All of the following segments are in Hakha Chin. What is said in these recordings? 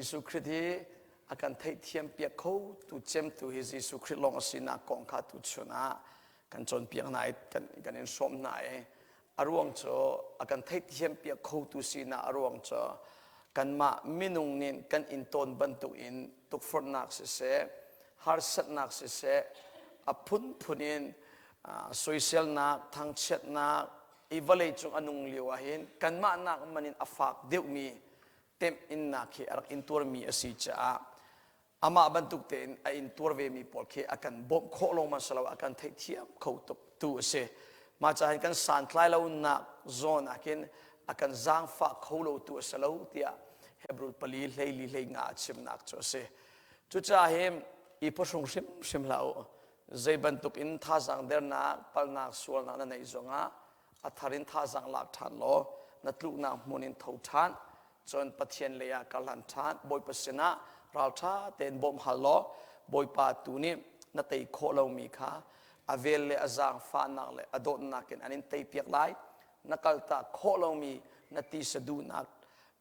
Jesuh Khrih hi a kan theihthiam piak kho tu cemtu hi Jesuh Khrih lawng a sinak kong kha tuchun ah kan cawnpiak hna i kan in hrawm hna i a ruang cu a kan theihthiam piak khotu sinak a ruang cu kanmah minung nih kan in tawn bantuk in tukforhnak siseh harsatnak siseh a phunphun in soiselnak thangchiatnak i vawlei cung a nung lio ah hin kanmah nak man in a fak deuhmi temh innak hi a rak intuarmi a si caah amah bantuk tein a intuar vemi pawl khi a kan bawmh khawh lawng man silo a kan theihthiam kho tuk tu a si. Mah caah hin kan santlai lonak zawn ah khin a kan zaangfah kho lo tu a si lo tiah Hebrew pali hleili hlei nga a chimnak cu a si. Cucaah hin i phuhrung hrimhrim hlah u. Zei bantuk in thazaang dernak, palnak, sualnak na neih zongah a thar in thazaang lak ṭhan law na tluknak hmun in tho ṭhan. Cun Pathian lei ah karhlan ṭhan. Bawipa sinah ralṭha tein bawmh hal law Bawipa tu nih na tei khawh lomi kha a vel le a zaangfahnak le a dawtnak in an in teipiak lai. Na kaltak khawh lomi na tisa duhnak,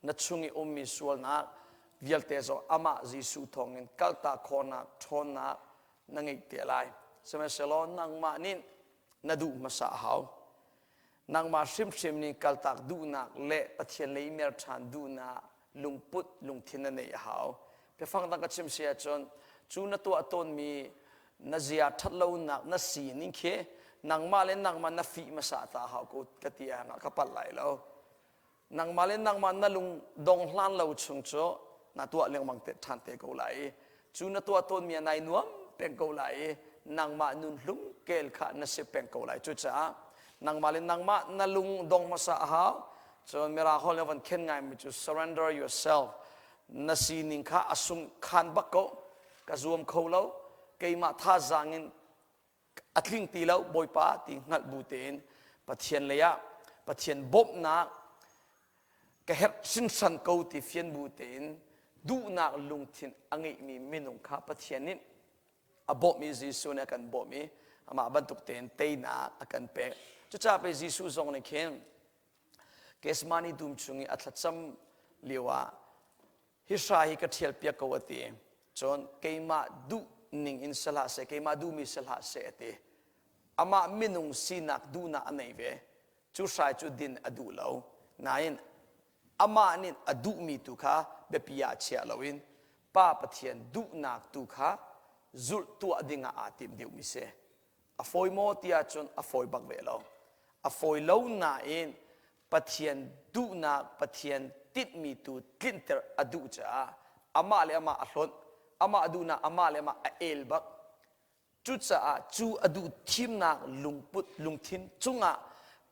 na chung i ummi sualnak vialte zong amah Jesuh thawngin kaltak khawhnak ṭhawnnak na ngeih te lai. Sihmanhsehlaw nangmah nih na duh hmasa a hau. Nangmah hrimhrim nih kaltak duhnak le Pathian lei mer ṭhan duhnak lungput lungthin na neih a hau. Biafang dang ka chim si ahcun cu na tuah tawnmi na zia ṭhatlonak na sining khi nangmah le nangmah na fih hmasa ta hau ko ka ti ah ka palh lai lo. Nangmah le nangmah na lung dong hlan lo chung cu na tuah lengmang te ṭhan te ko lai i cu na tuah tawnmi ah nai nuam peng ko lai i nangmah nun hlung kel kha na si peng ko lai. Cucaah nangmah le nangmah na lung dong hmasa a hau. Cun Mirang holh nih van khen ngaimi cu surrender yourself. Na sining kha a sung khan bak ko. Ka zuam kho lo. Keimah thazaang in a tling ti lo Bawipa ti hngalh bu tein Pathian lei ah Pathian bawmhnak ka herh hringhran ko ti fian bu tein duhnak lungthin a ngeihmi minung kha Pathian nih a bawmh i Jesuh nih a kan bawmh i amah bantuk tein teinak a kan pek. Cucaah pei Jesuh zong nih khin Gethsemane dum chung i a thlacam lio ah hi hra hi ka ṭhial piak ko a ti. Cun keimah duh ning in si hlah seh, keimah duhmi si hlah seh a ti. Amah minung sinak duhnak a nei ve. Cu hrai cu din a duh lo. Nain amah nih a duhmi tu kha biapi ah chia loin Pa Pathian duhnak tu kha zulh tuah dingah aa tim deuhmi si. A fawi maw ti ahcun a fawi bak ve lo. A fawi lo nain Pathian duhnak, Pathian tinhmi tu tlinter a duh caah amah le amah a hlonh, amah duhnak amah le amah a el bak. Cucaah cu a duh thimnak lungput lungthin cungah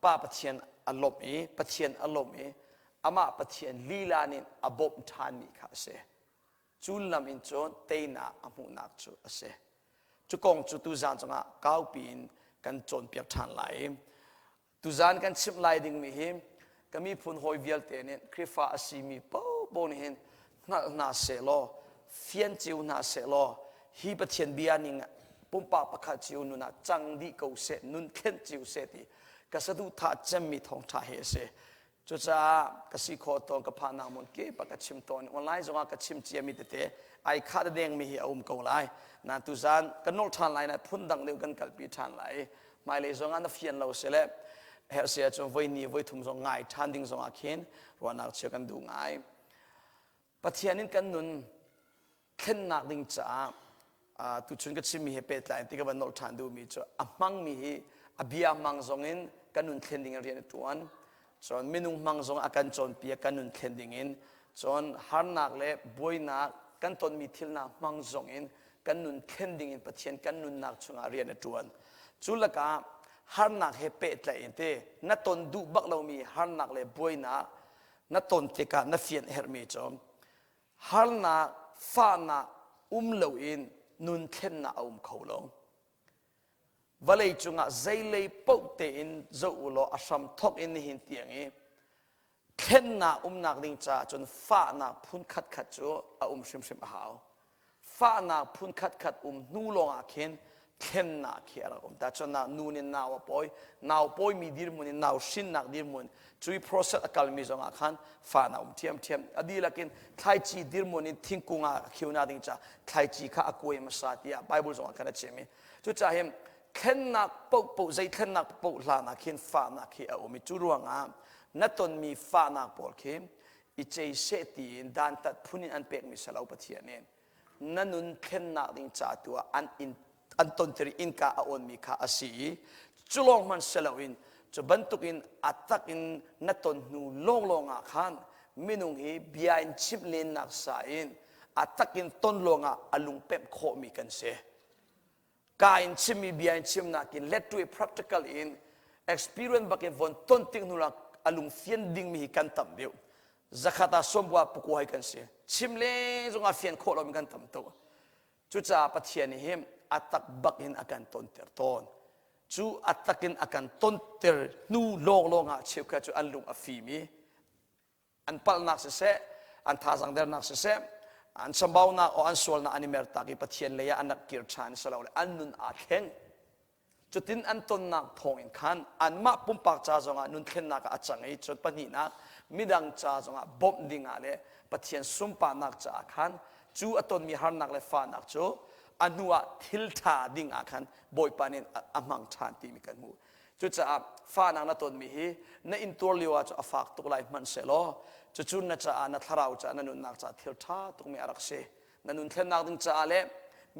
Pa Pathian a lawmh i Pathian a lawmh i amah Pathian lila nih a bawmh ṭhanmi kha a si. Cu lam in cun teinak a hmuhnak cu a si. Cu kong cu tuzaan cungah kaupi in kan cawnpiak ṭhan lai i tuzaan kan chimh lai dingmi hi ka miphun hawi vialte nih Khrihfa a simi paohpaoh nih hin hngalh hna sehlaw fian cio hna sehlaw hi Pathian bia ning pumpak pakhat cio nun ah cang dih ko seh nun thlen cio seh ti ka saduhthah cemmi thawngṭha hi a si. Cucaah ka si khawh tawn ka phahnak hmun kip ah ka chim tawn. Online zongah ka chim ciami tete ai khah dengmi hi a um ko lai. Nain tuzaan kan nolh ṭhan lai na phun dang deuh kan kalpi ṭhan lai. Hmailei zongah na fian lo si le herh si ahcun voi ni voi thum zong ngai ṭhan ding zongah khin ruahnak chia kan duh ngai. Pathian in kan nun thlennak ding caah tuchun ka chimmi he pehtlai in ti ka van nolh ṭhan duhmi cu a hmangmi hi a bia hmang zong in kan nun thlen ding in rian a ṭuan cun minung hmang zong a kan cawnpiak kan nun thlen ding in cun harnak le buainak kan tonmi thilnak hmang zong in kan nun thlen ding in Pathian kan nunnak chungah rian a ṭuan cu lakah harnak he pehtlaih in te na ton duh bak lomi harnak le buainak na ton tikah na fian herhmi cu harnak fahnak um loin nun thlennak a um kho lo vawlei cungah zeilei paoh tein zoh u law a hram thawk in nihin tiang i thlennak umnak ding caah cun fahnak phun khat khat cu a um hrimhrim a hau fahnak phun khat khat um hnu lawngah khin Thlennak khi a rak um. Tahchunhnak nu nih nau a pawi, nau pawimi dirhmun in nau hrinnak dirhmun, cui process a kalmi zongah khan fahnak um ṭhiamṭhiam. A dihlak in thlaici dirhmun in thingkung ah a khiunak ding caah thlaici kha a kuai hmasa tiah Bible zongah khan a chim i cucaah hin thlennak paohpaoh zei thlennak paoh hlan ah khin fahnak khi a um i cu ruangah na tonmi fahnak pawl khi i cei seh tiin dantat phun in an pekmi si lo Pathian nih na nun thlennak ding ca tu ah an in an tonter i innka a awnmi kha a si i cu lawng hmanh si loin cu bantukin a tak in na ton hnu lawnglawng ah khan minung hi bia in chimh lennak sa in a tak in ton lawngah a lungpemh khawhmi kan si. Ka in chimmi bia in chimnak in let to a practical in experience bak in von ton tik hnu a lung fian dingmi hi kan tam deuh. Zakhat ah sawmbua pakua hi kan si. Chim le zongah fian khawh lomi kan tam tuk. Cucaah Pathian nih hin a tak bak in a kan tonter tawn. Cu a tak in a kan tonter hnu lawnglawng ah cheukhat cu an lung a fim i an palhnak siseh, an thazaang dernak siseh, an chambaunak o an sualnak an i mertak i Pathian lei ah an rak kir ṭhan si lo le an nun aa thleng. Cutin an tonnak thawngin khan anmah pumpak ca zongah nun thlennak ah a cang i cun pahnihnak midang ca zongah bawmh dingah le Pathian sunparnak caah khan cu a tonmi harnak le fahnak cu a hnu ah thil ṭha ding ah khan Bawipa nih a hmang ṭhan timi kan hmuh. Cucaah fahnak na tonmi hi na intuar lio ah cu a fak tuk lai hmanhsehlaw cucu na caah na thlarau caah na nunnak caah thil ṭha tukmi a rak si. Na nun thlennak ding caah le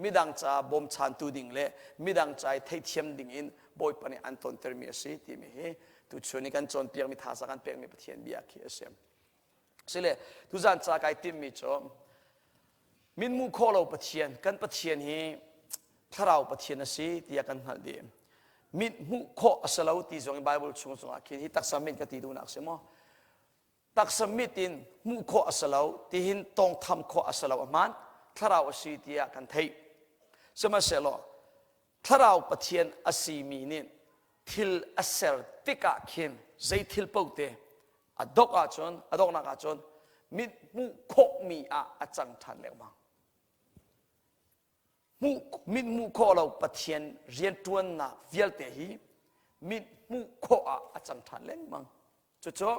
midang caah bawmchantu ding le midang ca i theithiam ding in Bawipa nih an tontermi a si timi hi tuchun i kan cawnpiakmi thazaang kan pekmi Pathian bia khi a si. Sile tuzan ca kai timmi cu minmu khawh lo Pathian kan Pathian hi thlarau Pathian a si tiah kan hngalh dih. Mit hmuh khawh a si lo ti zong in Bible chung zongah khin hi taksa mit ka ti duhnak si maw? Taksa mit in hmuh khawh a si lo tihin tawngtham khawh a si lo a hmaan thlarau a si tiah kan theih sihmanhsehlaw thlarau pathian a simi nih thil a ser tikah khin zei thil paoh te a dok ahcun a donghnak ahcun mit hmuh khawhmi ah a cang ṭhan lengmang Hmuh, mit hmuh khawh lo Pathian rianṭuannak vialte hi mit hmuh khawh ah a cang ṭhan lengmang. Cucu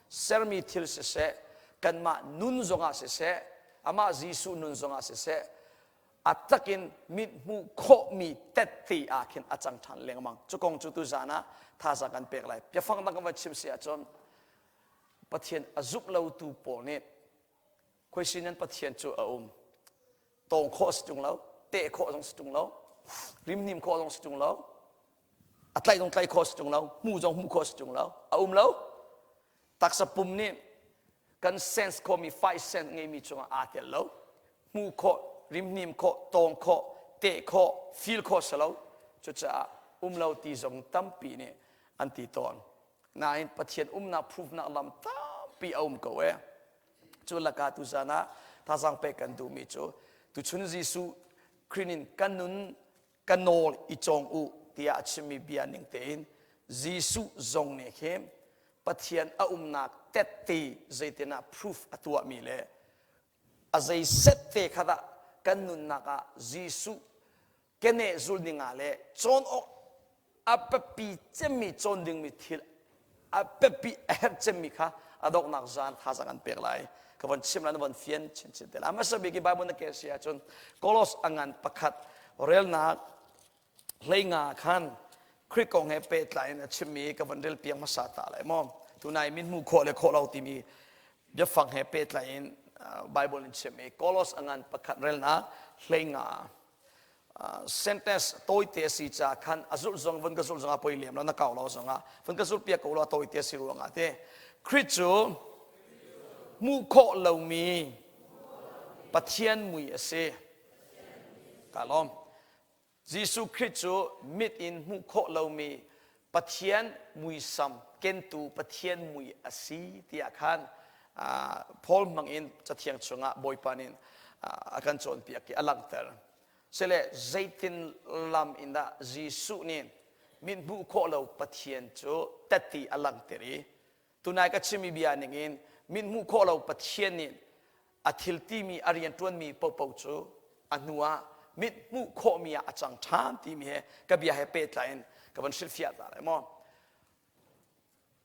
sermi thil siseh, kanmah nun zongah siseh, amah Jesuh nun zongah siseh, a takin mit hmuh khawhmi tette ah khin a cang ṭhan lengmang. Cu kong cu tuzaan ah thazaang kan pek lai. Biafang dang kan van chim si ahcun Pathian a zumh lotu pawl nih khuaisin in Pathian cu a um. Tawng khawh si ṭung lo, teh khawh zong si ṭung lo, rimhnim khawh zong si ṭung lo, a tlaih zong tlaih khawh si ṭung lo, hmuh zong hmuh khawh si ṭung lo, a um lo. Taksa pum nih kan sense khawhmi five sense ngeimi cungah aa tel lo. Hmuh khawh, rimhnim khawh, tawng khawh, teh khawh, feel khawh si lo. Cucaah um lo ti zong tampi nih an ti tawn. Nain Pathian umnak proof-nak lam tampi a um ko ee. Cu lakah tuzan ah thazaang pek kan duhmi cu tuchun Jesuh Khrih in kan nun ka nawl i cawng u tiah a chimmi bia ning tein Jesuh zong nih khin Pathian a umnak tette zeitinah proof a tuahmi le a zei set te kha dah kan nunnak ah Jesuh keneh zulh ding ah le cawn awk a biapi cemmi cawn dingmi thil a biapi a herh cemmi kha a donghnak zan thazaang an pek lai ka von chim lai na von fian chinchin te lai hmasa bik i Bible na kel si ahcun Kolos a ngan pakhat relnak hleinga khan Khrih kong he pehtlai in a chimmi ka von rel piak hmasa ta lai maw tunai min hmuh khawh le khawh lo timi biafang he pehtlai in Bible in chimmi Kolos a ngan pakhat relnak hleinga sentence tawite a si caah khan a zulh zong vun ka zulh zongah poi lem lo na kau lo zongah vun ka zulh piak ko lo tawite a si ruangah te Khrih cu hmuh khawh lomi Pathian mui a si ka lawm Jesuh Khrih cu mit in hmuh khawh lomi Pathian muisam kentu Pathian mui a si tiah khan Paul hmang in Cathiang chungah Bawipa nih a kan cawnpiak i a langhter. Sile zeitin lam in dah Jesuh nih mit hmuh khawh lo Pathian cu tette a langhter i tunai ka chimmi bia ningin mit hmuh khawh lo Pathian nih a thil timi a rianṭuanmi paohpaoh cu a hnu ah mit hmuh khawhmi ah a cang ṭhan timi he ka bia he pehtlai in ka van hrilhfiah ta lai maw.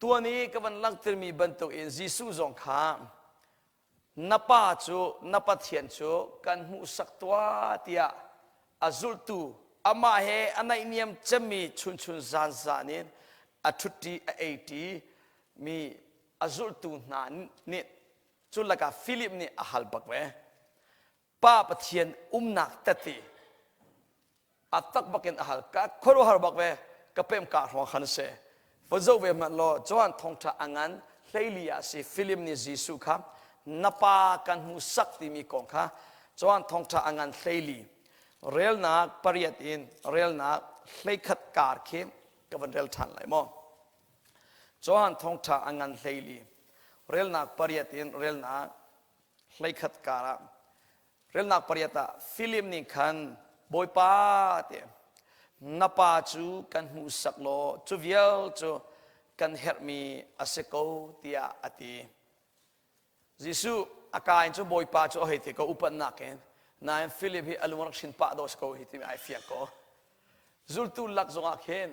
Tuan i ka van langhtermi bantuk in Jesuh zong kha na pa cu na Pathian cu kan hmuhsak tuah tiah a zultu amah he a naihniam cemmi chunchun zanzan in a ṭhutti a eiṭi mi a zultu hna nih cu lakah Philip nih a hal bak ve. Pa Pathian umnak tete a tak bakin a hal ka khuaruahhar bak ve ka pem ka hrawng khan si va zoh ve hmanh law Johan thawngṭha a ngan 14 ah si Philip nih Jesuh kha na pa kan hmuhsak timi kong kha Johan thawngṭha a ngan 14 relnak pariat in relnak 11 kar khi ka van rel ṭhan lai maw Johan thawngṭha a ngan 14 relnak pariat in relnak 11 kar ah relnak pariat ah Philip nih khan Bawipa te na pa cu kan hmuhsak law cu vial cu kan herhmi a si ko tiah a ti. Jesuh a ka in cu Bawipa cu a hei ti ko upatnak in nain Philip hi a lung rak hrin pah dawh si ko hi timi ai fiang ko. Zultu lak zongah khin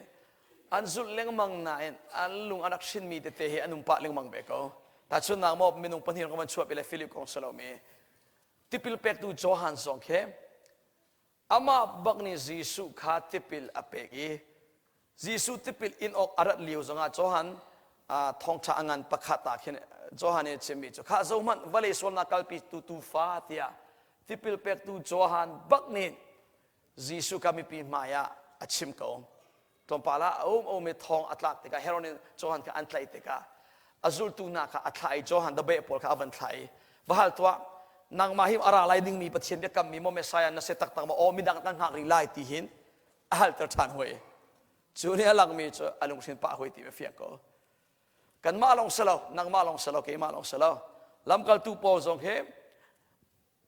an zulh lengmang nain an lung a rak hrinmi tete hi an um pah lengmang ve ko. Tahchunhnak maw minung pahnih ka van chuahpi le Philip kong si lomi tipil pektu Johan zong khi amah bak nih Jesuh kha tipil a pek i Jesuh tipil in awk a rat lio zongah Johan thawngṭha a ngan pakhat ah khin Johan nih a chimmi cu kha zohmanh vawlei sualnak kalpi tu tuufa tiah tipil pektu Johan bak nih Jesuh kha mipi hmai ah a chim ko. Tlawmpal ah a um um i thong a tlak tikah Herod nih Johan kha an tlaih tikah a zultu hna kha a thlah i Johan dabeh pawl kha a van thlah i va hal tuah nangmah hi a ra lai dingmi Pathian biakammi maw Messiah na si taktak maw aw midang kan hngak rih lai ti hin a halter ṭhan hoi. Cu nih a langmi cu a lunghrin pah hoi ti a fiang ko. Kanmah lawng si lo, nangmah lawng si lo, keimah lawng si lo. Lamkaltu Paul zong hi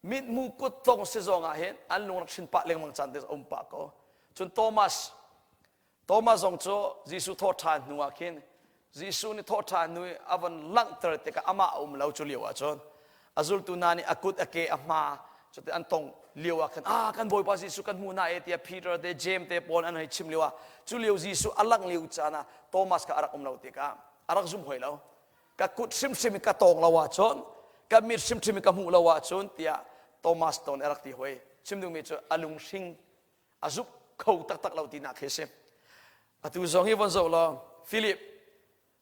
mithmu kuttong si zong ah hin an lung rak hrin pah lengmang caan te um pah ko cun Thomas Thomas zong cu Jesuh thawhṭhan hnu ah khin Jesuh nih thawhṭhan hnu i a von langhter tikah amah a um lo cu lio ah cun a zultu hna nih a kut a ke a hma cuti an tong lio ah khan ah kan Bawipa Jesuh kan hmu na e tiah Peter te James te pawl an hei chim lio ah cu lio Jesuh a langh lio caan ah Thomas kha a rak um lo tikah a rak zum hoi lo ka kut hrimhrim in ka tawng lo ahcun ka mit hrimhrim in ka hmuh lo ahcun tiah Thomas ton a rak ti hoi chim duhmi cu a lunghring a zup kho taktak lo tinak khi a si atu zong hi von zoh law Philip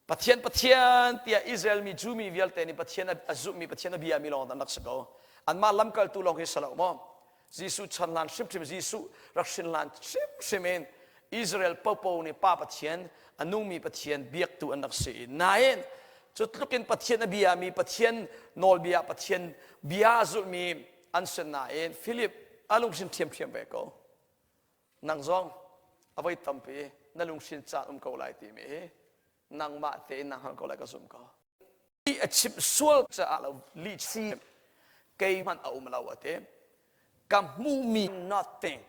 Pathian Pathian tiah Israel mi Jew mi vialte nih Pathian a zumhmi Pathian a biami lawng an rak si ko anmah lamkaltu lawng hi si lo maw Jesuh chan hlan hrimhrim Jesuh rak hrin hlan hrimhrim in Israel popo nih Pa Pathian a nungmi Pathian biaktu an rak si nain cu tluk in Pathian a biami Pathian nawlbia Pathian bia a zulhmi an si nain Philip a lunghrin ṭhiamṭhiam ve ko nang zong a voi tampi na lunghrin caan um ko lai timi hi nangmah tein na hngalh ko lai ka zum ko lih a chimh sual caah lo lih chim kei hmanh a um lo a ti ka hmuhmi nothing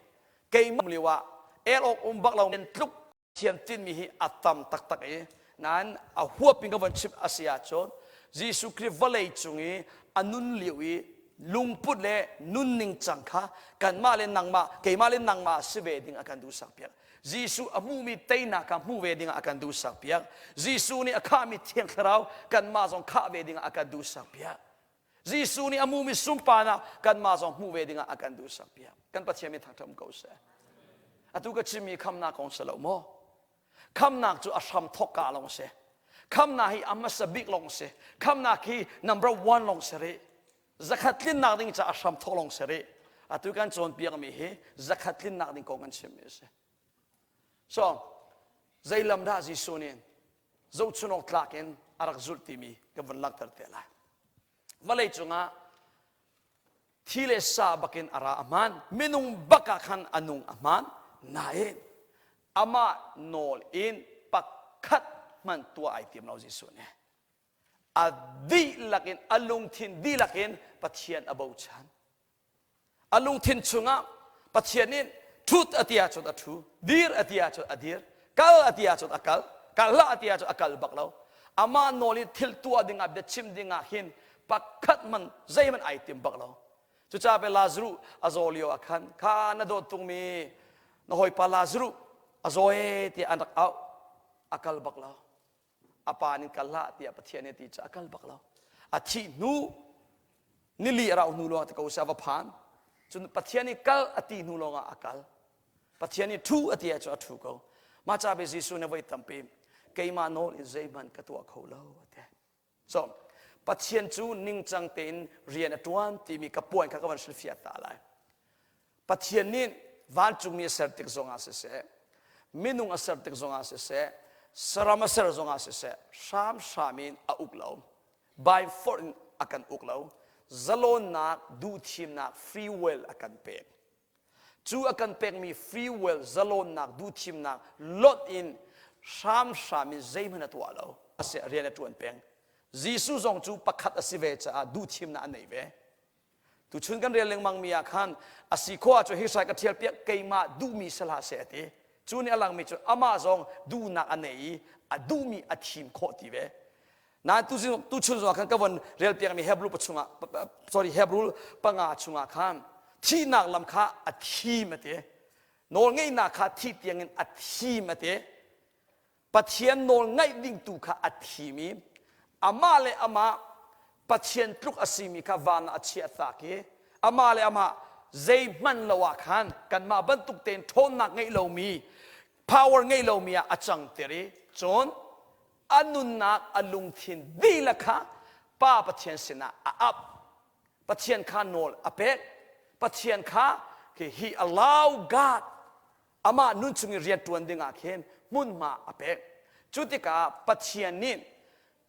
keimah lio ah el awk um bak lo tluk thiam tinmi hi a tam taktak i nain a huap in ka von chimh a si ahcun Jesuh Khrih vawlei cung i a nun lio i lungput le nunning cang kha kanmah le nangmah keimah le nangmah si ve ding a kan duhsak piak Jesuh a hmuhmi teinak kha hmu ve dingah a kan duhsak piak. Jesuh nih a khahmi Thiang Thlarau kanmah zong khah ve dingah a kan duhsak piak. Jesuh nih a hmuhmi sunparnak kanmah zong hmuh ve dingah a kan duhsak piak. Kan Pathian min thangṭhat um ko seh. Atu ka chimmi khamnak kong si lo maw? Khamnak cu a hram thawkka lawng si. Khamnak hi a hmasa bik lawng si. Khamnak hi number one lawng si rih. Zakhat tlinnak ding caah hram thawk lawng si rih. Atu kan cawnpiakmi hi zakhat tlinnak ding kong kan chimmi a si. So, zei lam dah Jesuh nih zohchun awk tlak in a rak zulh timi kan vun langhter te lai. Vawlei cungah thi le sa bakin a ra a hmaan, minung bak ah khan a nung a hmaan, nain amah nawl in pakhat hmanh tuah ai tim lo Jesuh nih. A dihlak in a lungthin dihlak in Pathian a bochan. A lungthin chungah Pathian nih ṭhut a ti ahcun a ṭhu, dir a ti ahcun a dir, kal a ti ahcun a kal, kal hlah a ti ahcun a kal bak lo. Amah nawl in thil tuah dingah biachim dingah hin pakhat man zeihmanh ai tim bak lo. Cucaah pe Lazaruh a zaw lio ah khan kha na dawt tungmi na hawipa Lazaruh a zaw ee tiah an rak auh. A kal bak lo. A pa nih kal hlah tiah Pathian nih a ti cu a kal bak lo. A thih hnu nili a rauh hnu lawng te ko seh a va phan. Cun Pathian nih kal a ti hnu lawngah a kal. Pathian nih ṭhu a ti ahcun a ṭhu ko. Mah ca pe Jesuh nih voi tampi keimah nawl in zeihmanh ka tuah kho lo a ti. So Pathian cu ningcang tein rian a ṭuan timi ka puan kha ka van hrilhfiah ta lai. Pathian nih vancungmi a ser tik zongah siseh, minung a ser tik zongah siseh, saram a ser zongah siseh, hramhram in a uk lo. By force in a kan uk lo. Zalonnak, duhthimnak, free will a kan pek. Cu a kan pekmi free will, zalonnak, duhthimnak lot in hramhram in zeihmanh a tuah lo. A rian a ṭuan peng. Jesuh zong cu pakhat a si ve caah duhthimnak a nei ve. Tuchun kan rel lengmangmi ah khan a si khawh ahcun hi hrai ka ṭhial piak keimah duhmi si hlah seh a ti. Cu nih a langmi cu amah zong duhnak a nei i a duhmi a thim khawh ti ve. Nain tuchun zongah khan ka von rel piakmi Hebrew pa chungah sorry Hebrew panga chungah khan thihnak lam kha a thim a ti. Nawlngeihnak kha thih tiangin a thim a ti. Pathian nawl ngaih ding tu kha a thim i amah le amah Pathian tluk a simi kha van ah a chiah tak i amah le amah zeihmanh lo ah khan kanmah bantuk tein ṭhawnnak ngeih lomi power ngeih lomi ah a cangter i cun a nunnak a lungthin dihlak kha Pa Pathian sinah a ap Pathian kha nawl a pek Pathian kha he allow God amah nun chung i rian ṭuan dingah khin hmunhma a pek. Cu tikah Pathian nih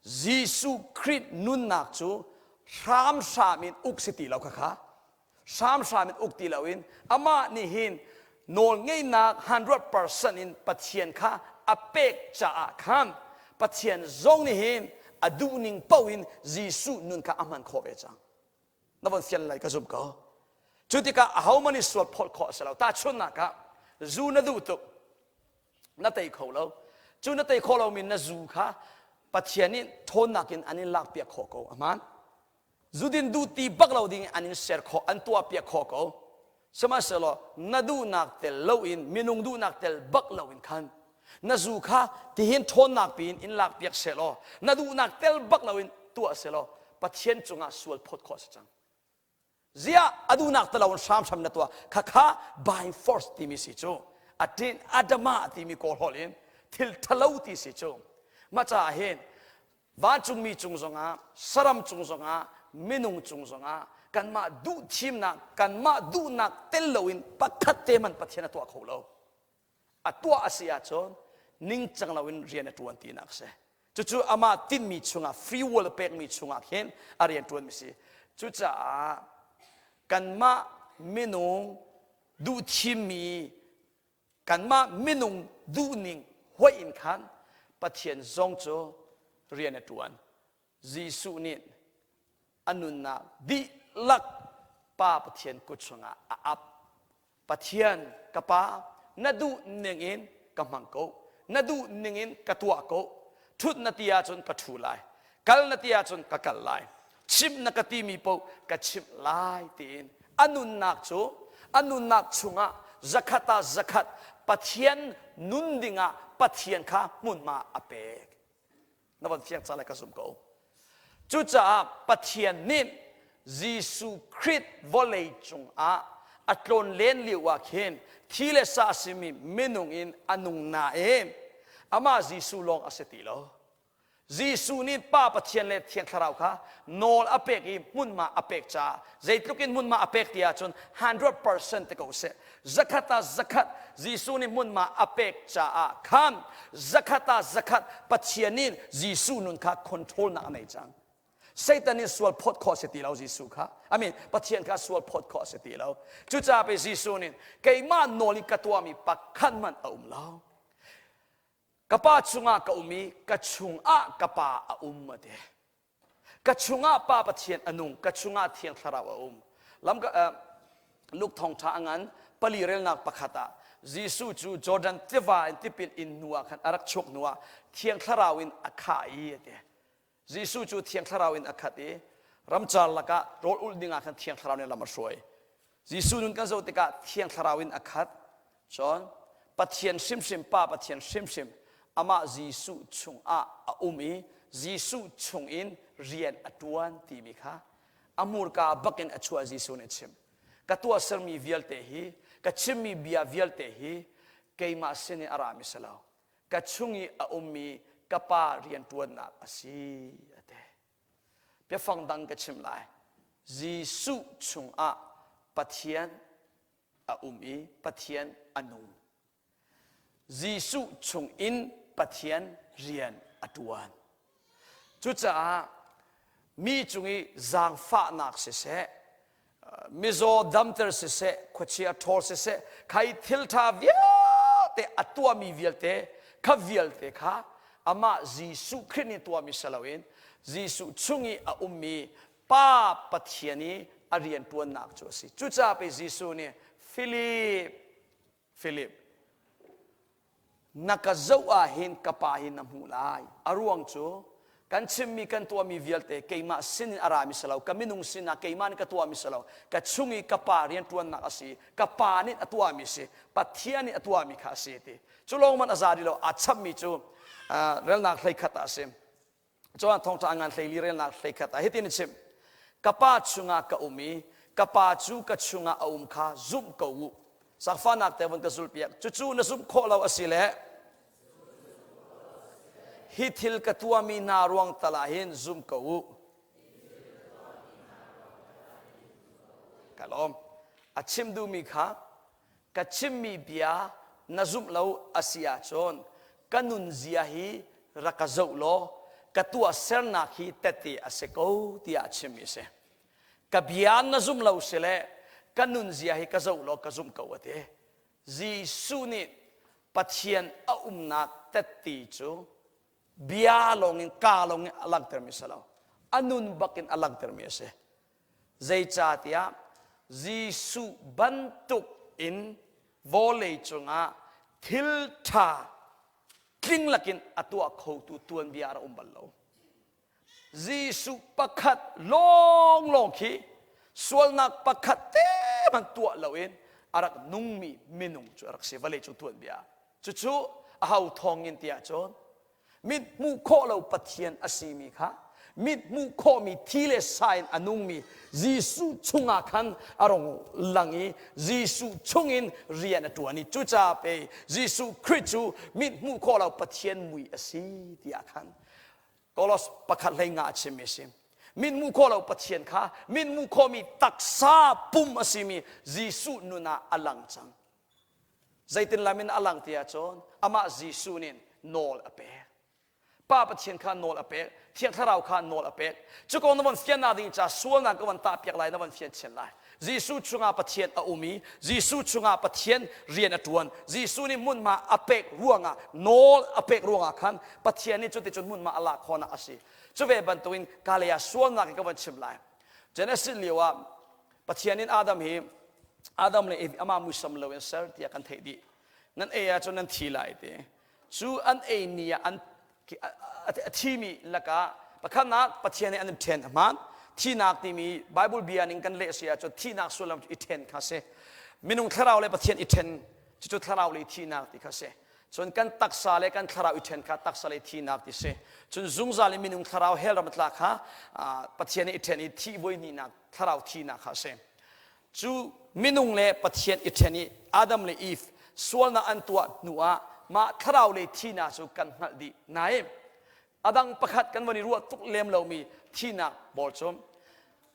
Jesuh Khrih nunnak cu hramhram in uk si ti lo kha kha hramhram in uk ti loin amah nih hin nawlngeihnak 100% in Pathian kha a pek caah khan Pathian zong nih hin a duhning paoh in Jesuh nun kha a hman khawh ve cang. Na von fian lai ka zumh ko. Cu tikah ahohmanh nih sual phawt khawh a si lo. Tahchunhnak ah zu na duh tuk na tei kho lo. Cu na tei khawh lomi na zu kha Pathian nih ṭhawnnak in an in lakpiak khawh ko. A hmaan. Zudin duh ti bak lo ding an in ser khawh, an tuahpiak khawh ko. Sihmanhsehlaw na duhnak tel loin minung duhnak tel bak loin khan na zu kha tihin ṭhawnnak piin in lakpiak sehlaw na duhnak tel bak loin tuah sehlaw Pathian cungah sual phawt khawh a si cang. Ziah a duhnak te loin hramhram na tuah khakha by force timi si cu atin adama timi kawl holh in thil ṭhalo ti si cu mah caah hin vancungmi cung zongah saram cung zongah minung cung zongah kanmah duh thimnak kanmah duhnak tel loin pakhat te man Pathian a tuah kho lo a tuah a si ahcun ningcang loin rian a ṭuan tinak a si cucu amah tinhmi chungah free will a pekmi chungah khin a rian ṭuanmi si cucaah kanmah minung duh thimmi kanmah minung duhning hoih in khan Pathian zong cu rian a ṭuan Jesuh nih a nunnak dihlak Pa Pathian kut chungah a ap. Pathian ka Pa na duh ningin ka hmang ko. Na duh ningin ka tuah ko. Ṭhut na ti ahcun ka ṭhu lai. Kal na ti ahcun ka kal lai. Chimh na ka timi paoh ka chimh lai tiin a nunnak cu a nunnak chungah zakhat ah zakhat Pathian nun dingah Pathian kha hmunhma a pek. Na von fiang cang lai ka zum ko. Cucaah Pathian nih Jesuh Khrih vawlei cungah a tlawn len lio ah khin thi le sa a simi minung in a nung nain amah Jesuh lawng a si ti lo. Jesuh nih Pa Pathian le Thiang Thlarau kha nawl a pek i hmunhma a pek caah zeitluk in hmunhma a pek ti ahcun 100% te ko seh. Zakhat ah zakhat Jesuh nih hmunhma a pek caah khan zakhat ah zakhat Pathian nih Jesuh nun kha control nak a nei cang. Satan nih sual phawt khawh si ti lo Jesuh kha. I mean Pathian kha sual phawt khawh si ti lo. Cucaah pei Jesuh nih keimah nawl in ka tuahmi pakhat hmanh a um lo. Ka pa chungah ka um i ka chungah ka pa a um a ti. Ka chungah Pa Pathian a nung, ka chungah Thiang Thlarau a um. Lam ka, uh, Luke thawngṭha a ngan pali relnak pakhat ah Jesuh cu Jordan tiva in tipil in hnu ah khan a rak chuak hnu ah Thiang Thlarau in a khah i a ti. Jesuh cu Thiang Thlarau in a khat i. Ramcar lakah rawl ulh dingah khan Thiang Thlarau nih lam a hruai. Jesuh nun kan zoh tikah Thiang Thlarau in a khat. Cun Pathian hrimhrim, Pa Pathian hrimhrim amah Jesuh chungah a um i Jesuh chungin rian a ṭuan timi kha a hmurka bakin a chuah Jesuh nih a chim. Ka tuahsermi vialte hi, ka chimmi bia vialte hi keimah sin in a rami si lo. Ka chung i a ummi ka Pa rianṭuannak a si, a ti. Biafang dang ka chim lai. Jesuh chungah Pathian a um i Pathian a nung. Jesuh chungin Pathian rian a ṭuan. Cucaah mi cung i zaangfahnak siseh, mizaw damter siseh, khuachia ṭhawl siseh, khai thil ṭha vialte a tuahmi vialte, kha vialte kha amah Jesuh Khrih nih tuahmi si loin Jesuh chung i a ummi Pa Pathian i a rianṭuannak cu a si. Cucaah pei Jesuh nih Filip, Filip, na ka zoh ah hin ka Pa hi na hmuh lai. A ruang cu kan chimmi kan tuahmi vialte keimah sin in a rami si lo, ka minung sinah keimah nih ka tuahmi si lo, ka chung i ka Pa rianṭuannak a si, ka Pa nih a tuahmi si, Pathian nih a tuahmi kha a si ti. Cu lawng man a za rih lo, aa chapmi cu relnak 11 ah a si. Cun thawngṭha ngan 14 relnak 11 ah hitin a chim. Ka Pa chungah ka um i ka Pa cu ka chungah a um kha zumh ko u. Sakfanak te von ka zulpiak. Cucu na zumh khawh lo a si le hi thil ka tuahmi hna ruang tal ah hin zum ko u. Ka lawm. A chim duhmi kha ka chimmi bia na zumh lo a si ahcun ka nunzia hi rak ka zoh law ka tuahsernak hi tette a si ko tiah a chimmi a si. Ka bia na zumh lo si le ka nunzia hi ka zoh law ka zumh ko a ti. Jesuh nih Pathian a umnak tette cu bia lawngin ka lawngin a langhtermi si lo. A nun bakin a langhtermi a si. Zeicahtiah Jesuh bantuk in vawlei cungah thil ṭha tling lakin a tuah khotu tuanbia a rak um bal lo. Jesuh pakhat lawnglawng khi sualnak pakhat te hmanh tuah loin a rak nungmi minung cu a rak si vawlei cung tuanbia. Cucu aho thawngin tiah cun mit hmuh khawh lo Pathian a simi kha mit hmuh khawhmi thi le sa in a nungmi Jesuh chungah khan a rung lang i Jesuh chungin rian a ṭuan i cucaah pei Jesuh Khrih cu mit hmuh khawh lo Pathian mui a si tiah khan Kolos 1 15 a chimmi a si. Mit hmuh khawh lo Pathian kha mit hmuh khawhmi taksa pum a simi Jesuh nun ah a lang cang. Zeitin lam in a lang ti ahcun amah Jesuh nih nawl a pek. Pa Pathian kha nawl a pek, Thiang Thlarau kha nawl a pek. Cu kong na von fiannak ding ca sualnak ka von tahpiak lai na von fian chin lai. Jesuh chungah Pathian a um i Jesuh chungah Pathian rian a ṭuan. Jesuh nih hmunhma a pek ruangah nawl a pek ruangah khan Pathian nih cuticun hmunhma a lak khawhnak a si. Cu ve bantukin Kalaya sualnak in ka von chim lai. Genesis lio ah Pathian in Adam hi Adam le Eve amah muisam lo in ser tiah kan theih dih. Nan ei ahcun nan thi lai ti. Cu an ei ni ah an a thimi lakah pakhatnak Pathian nih an ṭhen a hmaan. Thinak timi Bible bia ning kan leh si ahcun thihnak sullam cu i ṭhen kha si. Minung thlarau le Pathian i ṭhen cucu thlarau le thihnak ti kha si. Cun kan taksa le kan thlarau i ṭhen kha taksa le thihnak ti si. Cun zungzal in minung thlarau hell ram a tla kha Pathian nih i ṭhen i thih voi hnihnak thlarau thihnak kha a si. Cu minung le Pathian i ṭhen i Adam le Eve sualnak an tuah hnu ah mah thlarau le thihnak cu kan hngalh dih. Nain a dang pakhat kan von i ruah tuk lem lomi thihnak pawl cu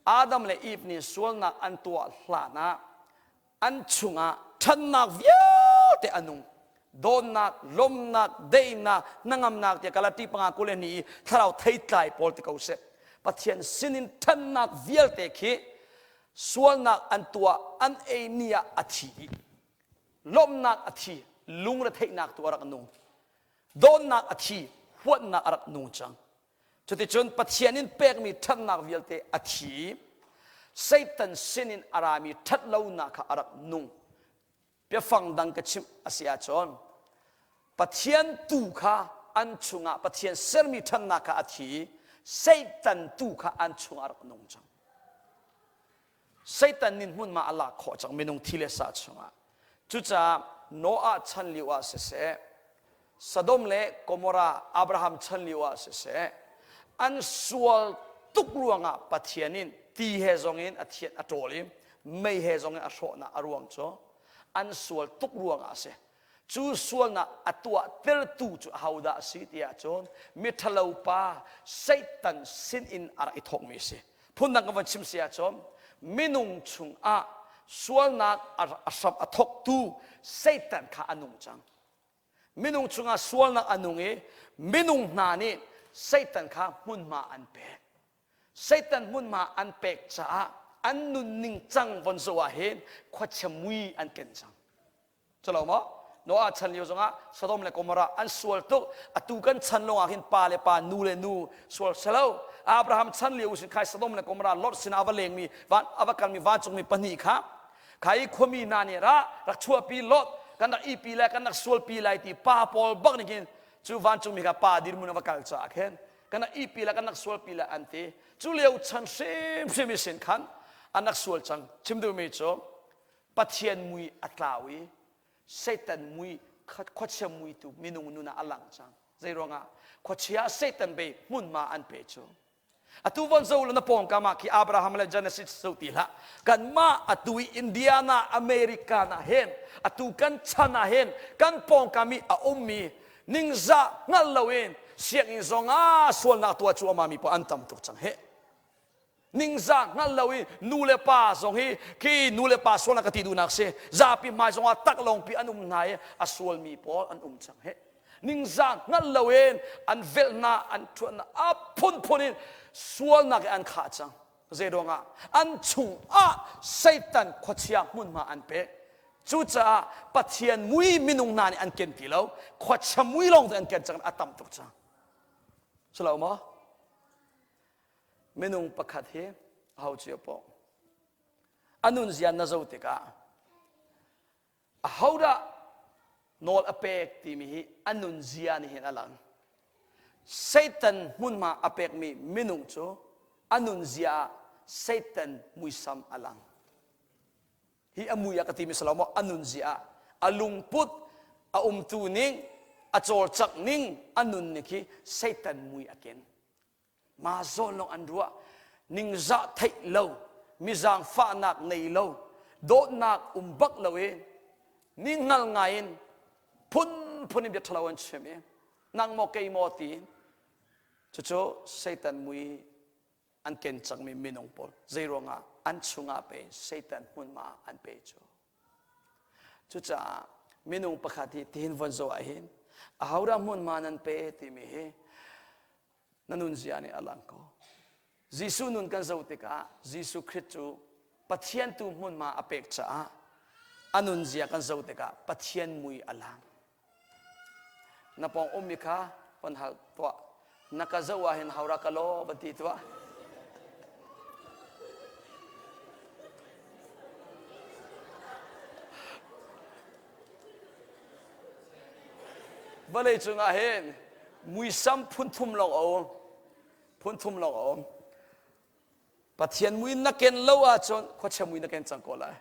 Adam le Eve nih sualnak an tuah hlan ah an chungah ṭhannak vialte a nung. Dawnnak, lawmnak, daihnak, hnangamnak tiah Galati panga 22 i thlarau theitlai pawl ti ko seh. Pathian sinin ṭhannak vialte khi sualnak an tuah an ei ni ah a thi dih. Lawmhnak a thi, lungretheihnak tu a rak nung. Dawnnak a thi, huatnak a rak nung cang. Cuticun Pathian in pekmi ṭhatnak vialte a thi. Satan sinin a rami ṭhatlonak kha a rak nung. Biafang dang ka chimh a si ahcun Pathian tu kha an chungah Pathian sermi ṭhatnak kha a thi i. Satan tu kha an chungah rak nung cang. Satan nih hmunhma a lak khawh cang minung thi le sa chungah. Cucaah Noah chan lio ah siseh, Sodom le Gomorrah Abraham chan lio ah siseh, an sual tuk ruangah Pathian in ti he zong in a thian a ṭawl i mei he zong in a hrawhnak a ruang cu an sual tuk ruangah a si. Cu sualnak a tuahtertu cu ahodah a si ti ahcun miṭhalo pa Satan sinin a rak i thawkmi a si. Phundang ka van chim si ahcun minung chungah sualnak a hram a thawktu Satan kha a nung cang. Minung chungah sualnak a nung i minung hna nih Satan kha hmunhma an pek. Satan hmunhma an pek caah an nunning cang von zoh ah hin khuachia mui an ken cang. Culo maw? Noah chan lio zongah Sodom le Gomorrah an sual tuk. Atu kan chan lawngah hin pa le pa, nu le nu sual selo. Abraham chan lio usin khai Sodom le Gomorrah Lot sinah a va lengmi, van a va kalmi vancungmi pahnih kha khai khuami hna nih ra rak chuahpi Lot kan rak ipi lai kan rak sualpi lai ti pa pawl bak nih khin cu vancungmi kha pa dirhmun a va kal caah khin kan rak ipi lai kan rak sualpi lai an ti. Cu lio chan hrimhrim i sin khan an rak sual cang. Chim duhmi cu Pathian mui a tlau i Satan mui khuachia mui tu minung nun ah a lang cang. Zei ruangah? Khuachia Satan bei hmunhma an pe cu. Atu von zo na pawngkam ah khi Abraham le Genesis zo ti hlah. Kanmah atu i Indiana, America na hen, atu kan chan ah hin kan pawngkam i a ummi ningzah hngal loin sianginn zong ah sualnak tuah cuahmah mi paoh an tam tuk cang hih. Ningzah hngal lo i nu le pa zong hi khi nu le pa sualnak ka ti duhnak si zapi hmai zongah taklawngpi an um hna i a sualmi pawl an um cang he ningzah hngal lo in an velhna an ṭhuanna a phunphun in sualnak i an khah cang zei ruangah an chungah Satan khuachia hmunhma an pek cucaah Pathian mui minung hna nih an ken ti lo khuachia mui lawng te an ken cang a tam tuk cang si lo maw Minung pakhat hi aho cio paoh a nunzia na zoh tikah ahodah nawl a pek timi hi a nunzia nih hin a lang. Satan hmunhma a pekmi minung cu a nunzia ah Satan muisam a lang. Hi a mui ah ka timi si lo maw a nunzia ah a lungput a umtu ning a cawlcangh ning a nun ning hi Satan mui a ken. Mah zawn lawng an ruah. Ningzah theih lo, mizang fahnak nei lo, dawtnak um bak lo i ningngal ngai in phunphun in bia ṭhalo an chim i nang maw kei maw ti cucu Satan mui an ken cangmi minung pawl zei ruangah an chungah pe Satan hmunhma an pe cu. Cucaah minung pakhat hi tihin von zoh ah hin ahodah hmunhma nan pe timi hi na nunzia nih a lang ko. Jesuh nun kan zoh tikah Jesuh Khrist cu Pathian tu hmunhma a pek caah a nunzia kan zoh tikah Pathian mui a lang. Na pawng ummi kha von hal tuah. Na ka zoh ah hin haura ka law van ti tuah. Vawlei cungah hin muisam phunthum lawng a um. Phunthum lawng a um. Pathian mui na ken lo ahcun khuachia mui na ken cang ko lai.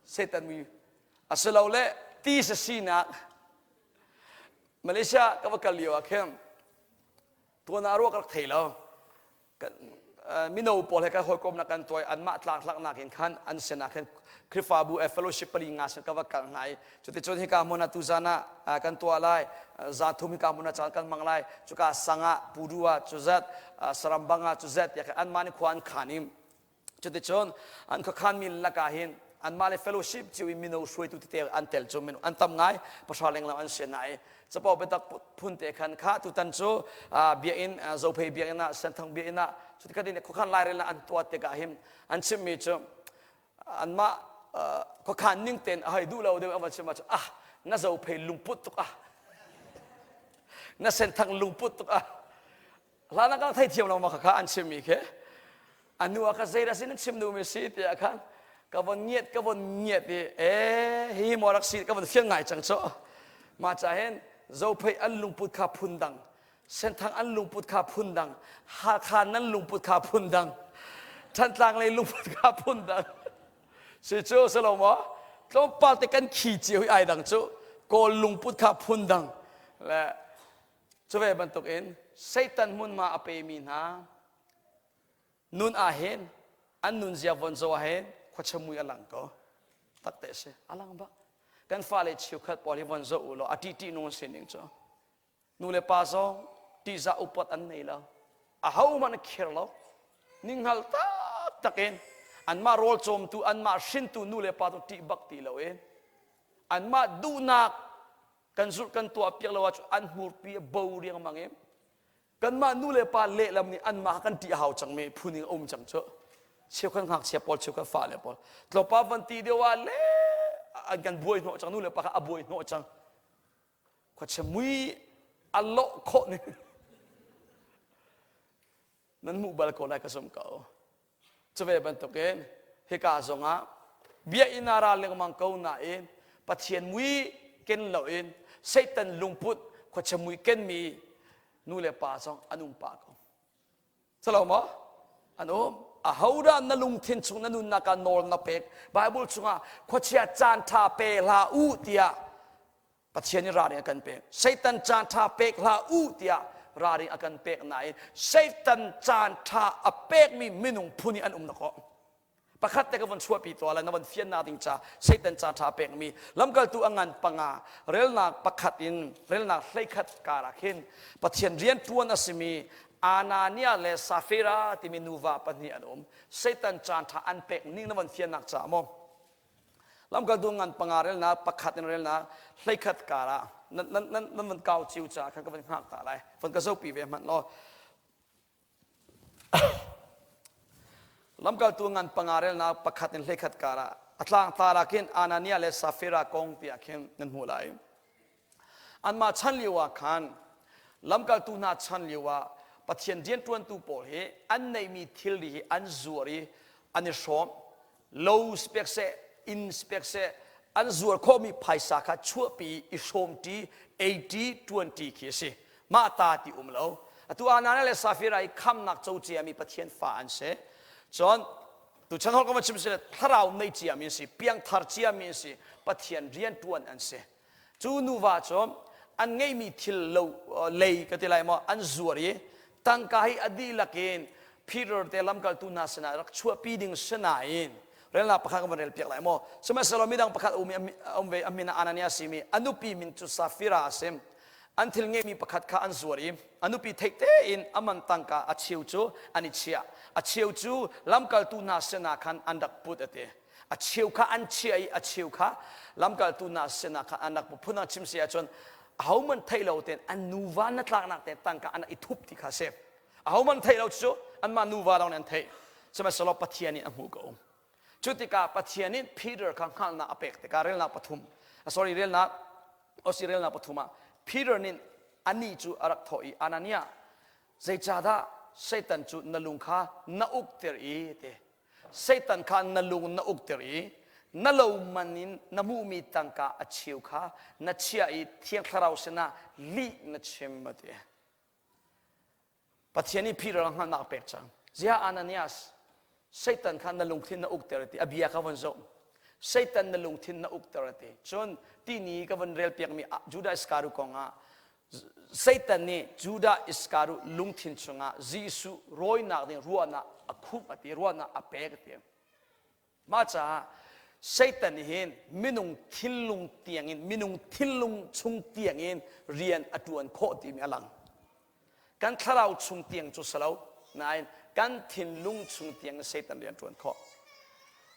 Satan mui asilole ti sinak Malaysia ka va kal lio ah khin tuan ah ruak rak thei lo. Mino pawl he kan hawikomnak kan tuai anmah tlangtlaknak in khan an sinah khin Khrihfabu fellowship pali nga sin ka va kal hna i cuticun hika hmun ah tuzan ah kan tuah lai zan thum hika hmun ah caan kan hmang lai cuka sang ah pudu ah cuzat sarambang ah cuzat tiah khan anmah nih khua an khan i Cuticun an khuakhanmi lakah hin anmah le fellowship cio i mino hruaitu tete an tel cu mino an tam ngai pahra lenglang an si na i capo biatak phun te khan kha tutan cu biakinn zophei biakinn ah senthang biakinn ah cutikhat in khuakhan lairel an tuah tikah hin an chimmi cu anmah khuakhan ning ten a hei duh lo deuh an van chim ah ah na zophei lungput tuk ah na senthang lungput tuk ah hlan ah kan theithiam lo ma kha an chimmi khi a nu ah kha zeidah sin an chim duhmi si tiah khan ka von ngiat ka von ngiat i e hi maw rak si ka von fiang ngai cang cu mah ca hin zophei an lungput kha phun dang. Senthang an lungput kha phundang, Hakha nan lungput kha phundang, Thantlang lei lungput kha phundang. Si cu si lo maw? Tlawmpal te kan khi cio hi ai dang cu. Kawl lungput kha phundang. Le cu ve bantukin Satan hmunhma a pemi hna nun ah hin an nunzia von zoh ah hin khuachia mui a lang ko. Tak te si, a lang bak. Kan fale cheukhat pawl hi von zoh u law a ṭih nung an si ning cu. Nu le pa zong ṭihzah upat an nei lo. Ahohmanh an khir lo. Ninghngal taktak in anmah rawl cawmtu, anmah hrintu nu le pa cu ṭih bak ti lo in anmah duhnak kan zulh kan tuah piak lo ahcun an hmurpi a bo riangmang in kanmah nu le pa lehlam nih anmah kan ṭih a hau cangmi phun in a um cang cu. Cheukhat ngakchia pawl, cheukhat fale pawl. Tlawpa van ti deuh ah le an kan buai hnawh cang, nu le pa kha a buai hnawh cang. Khuachia mui a lawh khawh ning nan hmuh bal ko lai ka zum ko. Cuve bantukin hika zongah bia in a ra lengmang ko nain Pathian mui ken loin Satan lungput khuachia mui kenmi nu le pa zong an um pah ko. Salo maw? An um. Ahodah na lungthin chung na nunnak ah nawl na pek? Bible chungah khuachia caan ṭha pe hlah u tiah Pathian nih ralring a kan pek. Satan caan ṭha pek hlah u tiah ralring a kan pek nain Satan caan ṭha a pekmi minung phun i an um na kawh. Pakhat te ka von chuahpi tuah lai na von fiannak ding ca Satan caan ṭha pekmi lamkaltu a ngan panga relnak pakhat in relnak 11 kar ah khin Pathian rian ṭuan a simi Anania le Safira timi nuva pahnih an um. Satan caan ṭha an pek ning na von fiannak ca maw? Lamkaltu ngan panga relnak pakhat in relnak 11 kar ah nan nan nan nan van kau ciu ca khan ka van hngak ta lai. Von ka zopi ve hmanh law. Lamkaltu ngan panga relnak pakhat in 11 kar ah a tlangtar ah khin Anania le Safira kong tiah khin nan hmuh lai. Anmah chan lio ah khan lamkaltu hna chan lio ah Pathian rianṭuantu pawl hi an neihmi thilri hi an zuar i an i hrawm. Lo spek seh, inn spek seh, an zuar khawhmi phaisa kha chuahpi i hrawmṭi, eiṭi, ṭuanṭi khi a si. Mah ta ti um lo. Atu Ananias le Safira i khamnak co ciami Pathian fa an si. Cun tuchan holh ka van chim si thlarau nei ciami an si, piangthar ciami an si, Pathian rianṭuan an si. Cu nuva cu an ngeihmi thil lo lei ka ti lai maw an zuar i tangka hi a dihlak in Peter te lamkaltu hna sinah rak chuahpi ding si nain relnak pakhat ka van rel piak lai maw sihmanhsehlaw midang pakhat um um ve a min ah Ananias simi a nupi min cu Safira a si an thil ngeihmi pakhat kha an zuar i a nupi theih tein a man tangka a cheu cu an i chiah a cheu cu lamkaltu hna sinah khan an rak put a ti a cheu kha an chiah i a cheu kha lamkaltu hna sinah khan an rak phun ah chim si ahcun ahohmanh theih lo tein an nuva na tlaknak te tangka an i thup ti kha si ahohmanh theih lo cu anmah nuva lawng nih an theih sihmanhsehlaw Pathian nih a hmuh ko cu tikah Pathian nih Peter kha hngalhnak a pek tikah relnak pathum sorry relnak osi relnak pathum ah Peter nih anih cu a rak thawh i Ananias zeicahdah Satan cu na lung kha na ukter i te Satan kha na lung na ukter i na lo man in na hmuhmi tangka a cheu kha na chiah i Thiang Thlarau sinah lih na chim a ti. Pathian nih Peter hngalhnak a pek cang. Ziah Ananias, Satan kha na lungthin na ukter a ti. A bia kha von zoh. Satan na lungthin na ukter a ti. Cun tini ka von rel piakmi Judah Iskariot kong ah Satan nih Judah Iskariot lungthin chungah Jesuh rawinak ding ruahnak a khumh a ti, ruahnak a pek a ti. Mah caah Satan nih hin minung thinlung tiangin minung thinlung chung tiangin rian a ṭuan khawh timi a lang. Kan thlarau chung tiang cu si lo, nain kan thinlung chung tiang in Satan rian ṭuan khawh.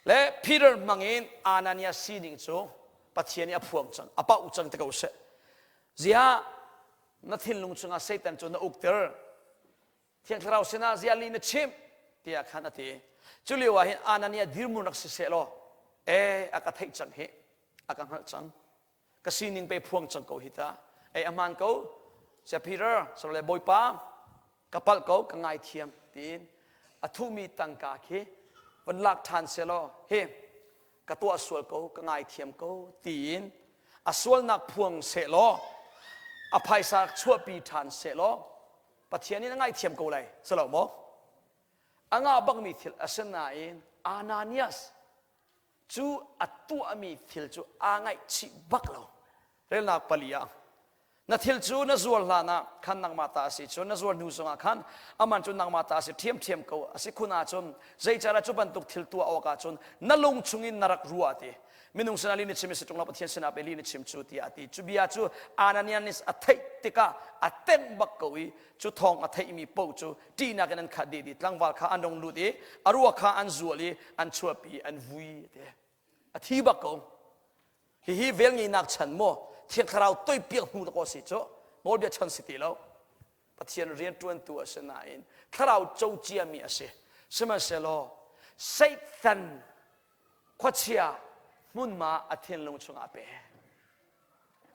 Le Peter hmangin Ananias sining cu Pathian nih a phuang cang, a pauh cang ti ko seh. Ziah na thinlung chungah Satan cu na ukter Thiang Thlarau sinah ziah li na chimh tiah khan a ti. Cu lio ah hin Ananias dirhmun rak si seh law e a ka theih cang hi a ka hngalh cang ka sining pe phuang cang ko hi ta ei a hmaan ko sia Peter sore Bawipa ka palh ko ka ngaithiam tiin a thuhmi tangka khi van lak ṭhan selaw hi ka tuah sual ko ka ngaithiam ko tiin a sualnak phuang sehlaw a phaisa chuahpi ṭhan sehlaw. Pathian in a ngaihthiam ko lai. Si lo maw? A ngah bakmi thil a si nain Ananias cu a tuahmi thil cu aa ngaihchih bak lo. Relnak pali ah na thil cu na zuar hlan ah khan nangmah ta a si cun na zuar hnu zongah khan aman cu nangmah ta a si ṭhiamṭhiam ko a si khun ahcun zeicadah cu bantuk thil tuah awkah cun na lung chungin na rak ruah ti minung sinah lih na chim i si ṭung lo Pathian sinah pei lih na chim cu tiah a ti cu bia cu Ananias a theih tikah a tengh bak ko i cu thawng a theihmi paoh cu ṭihnak in an khat dih dih tlangval kha an rung lut i a ruak kha an zual i an chuahpi an vui ti a thi bak ko Hihi velngeihnak chan maw Thiang Thlarau toipiak hnu dakaw si cu nawlbia chan si ti lo. Pathian rianṭuantu a si nain Thlarau co ciami a si. Sihmanhsehlaw Satan khuachia hmunhma a thinlung chungah a pe.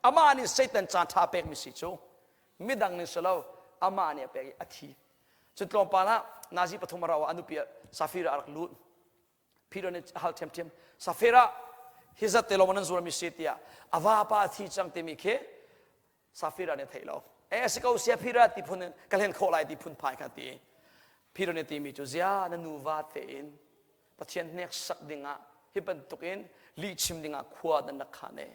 Amah nih Satan caan ṭha pekmi si cu midang nih si lo amah nih a pek i a thi. Cun tlawmpal ah nazi pathum a rau ah a nupi Safira a rak lut. Peter nih a hal ṭhiamṭhiam Safira hi zat te lawng nan zuarmi si tiah a vapa a thi cang timi khi Safira nih a theih lo. E a si ko sia Peter ti phun in ka hlen khawh lai ti phun phai kha ti. Peter nih timi cu zia na nuva tein Pathian hneksak dingah hi bantukin lihchim dingah khua nan rak khan e.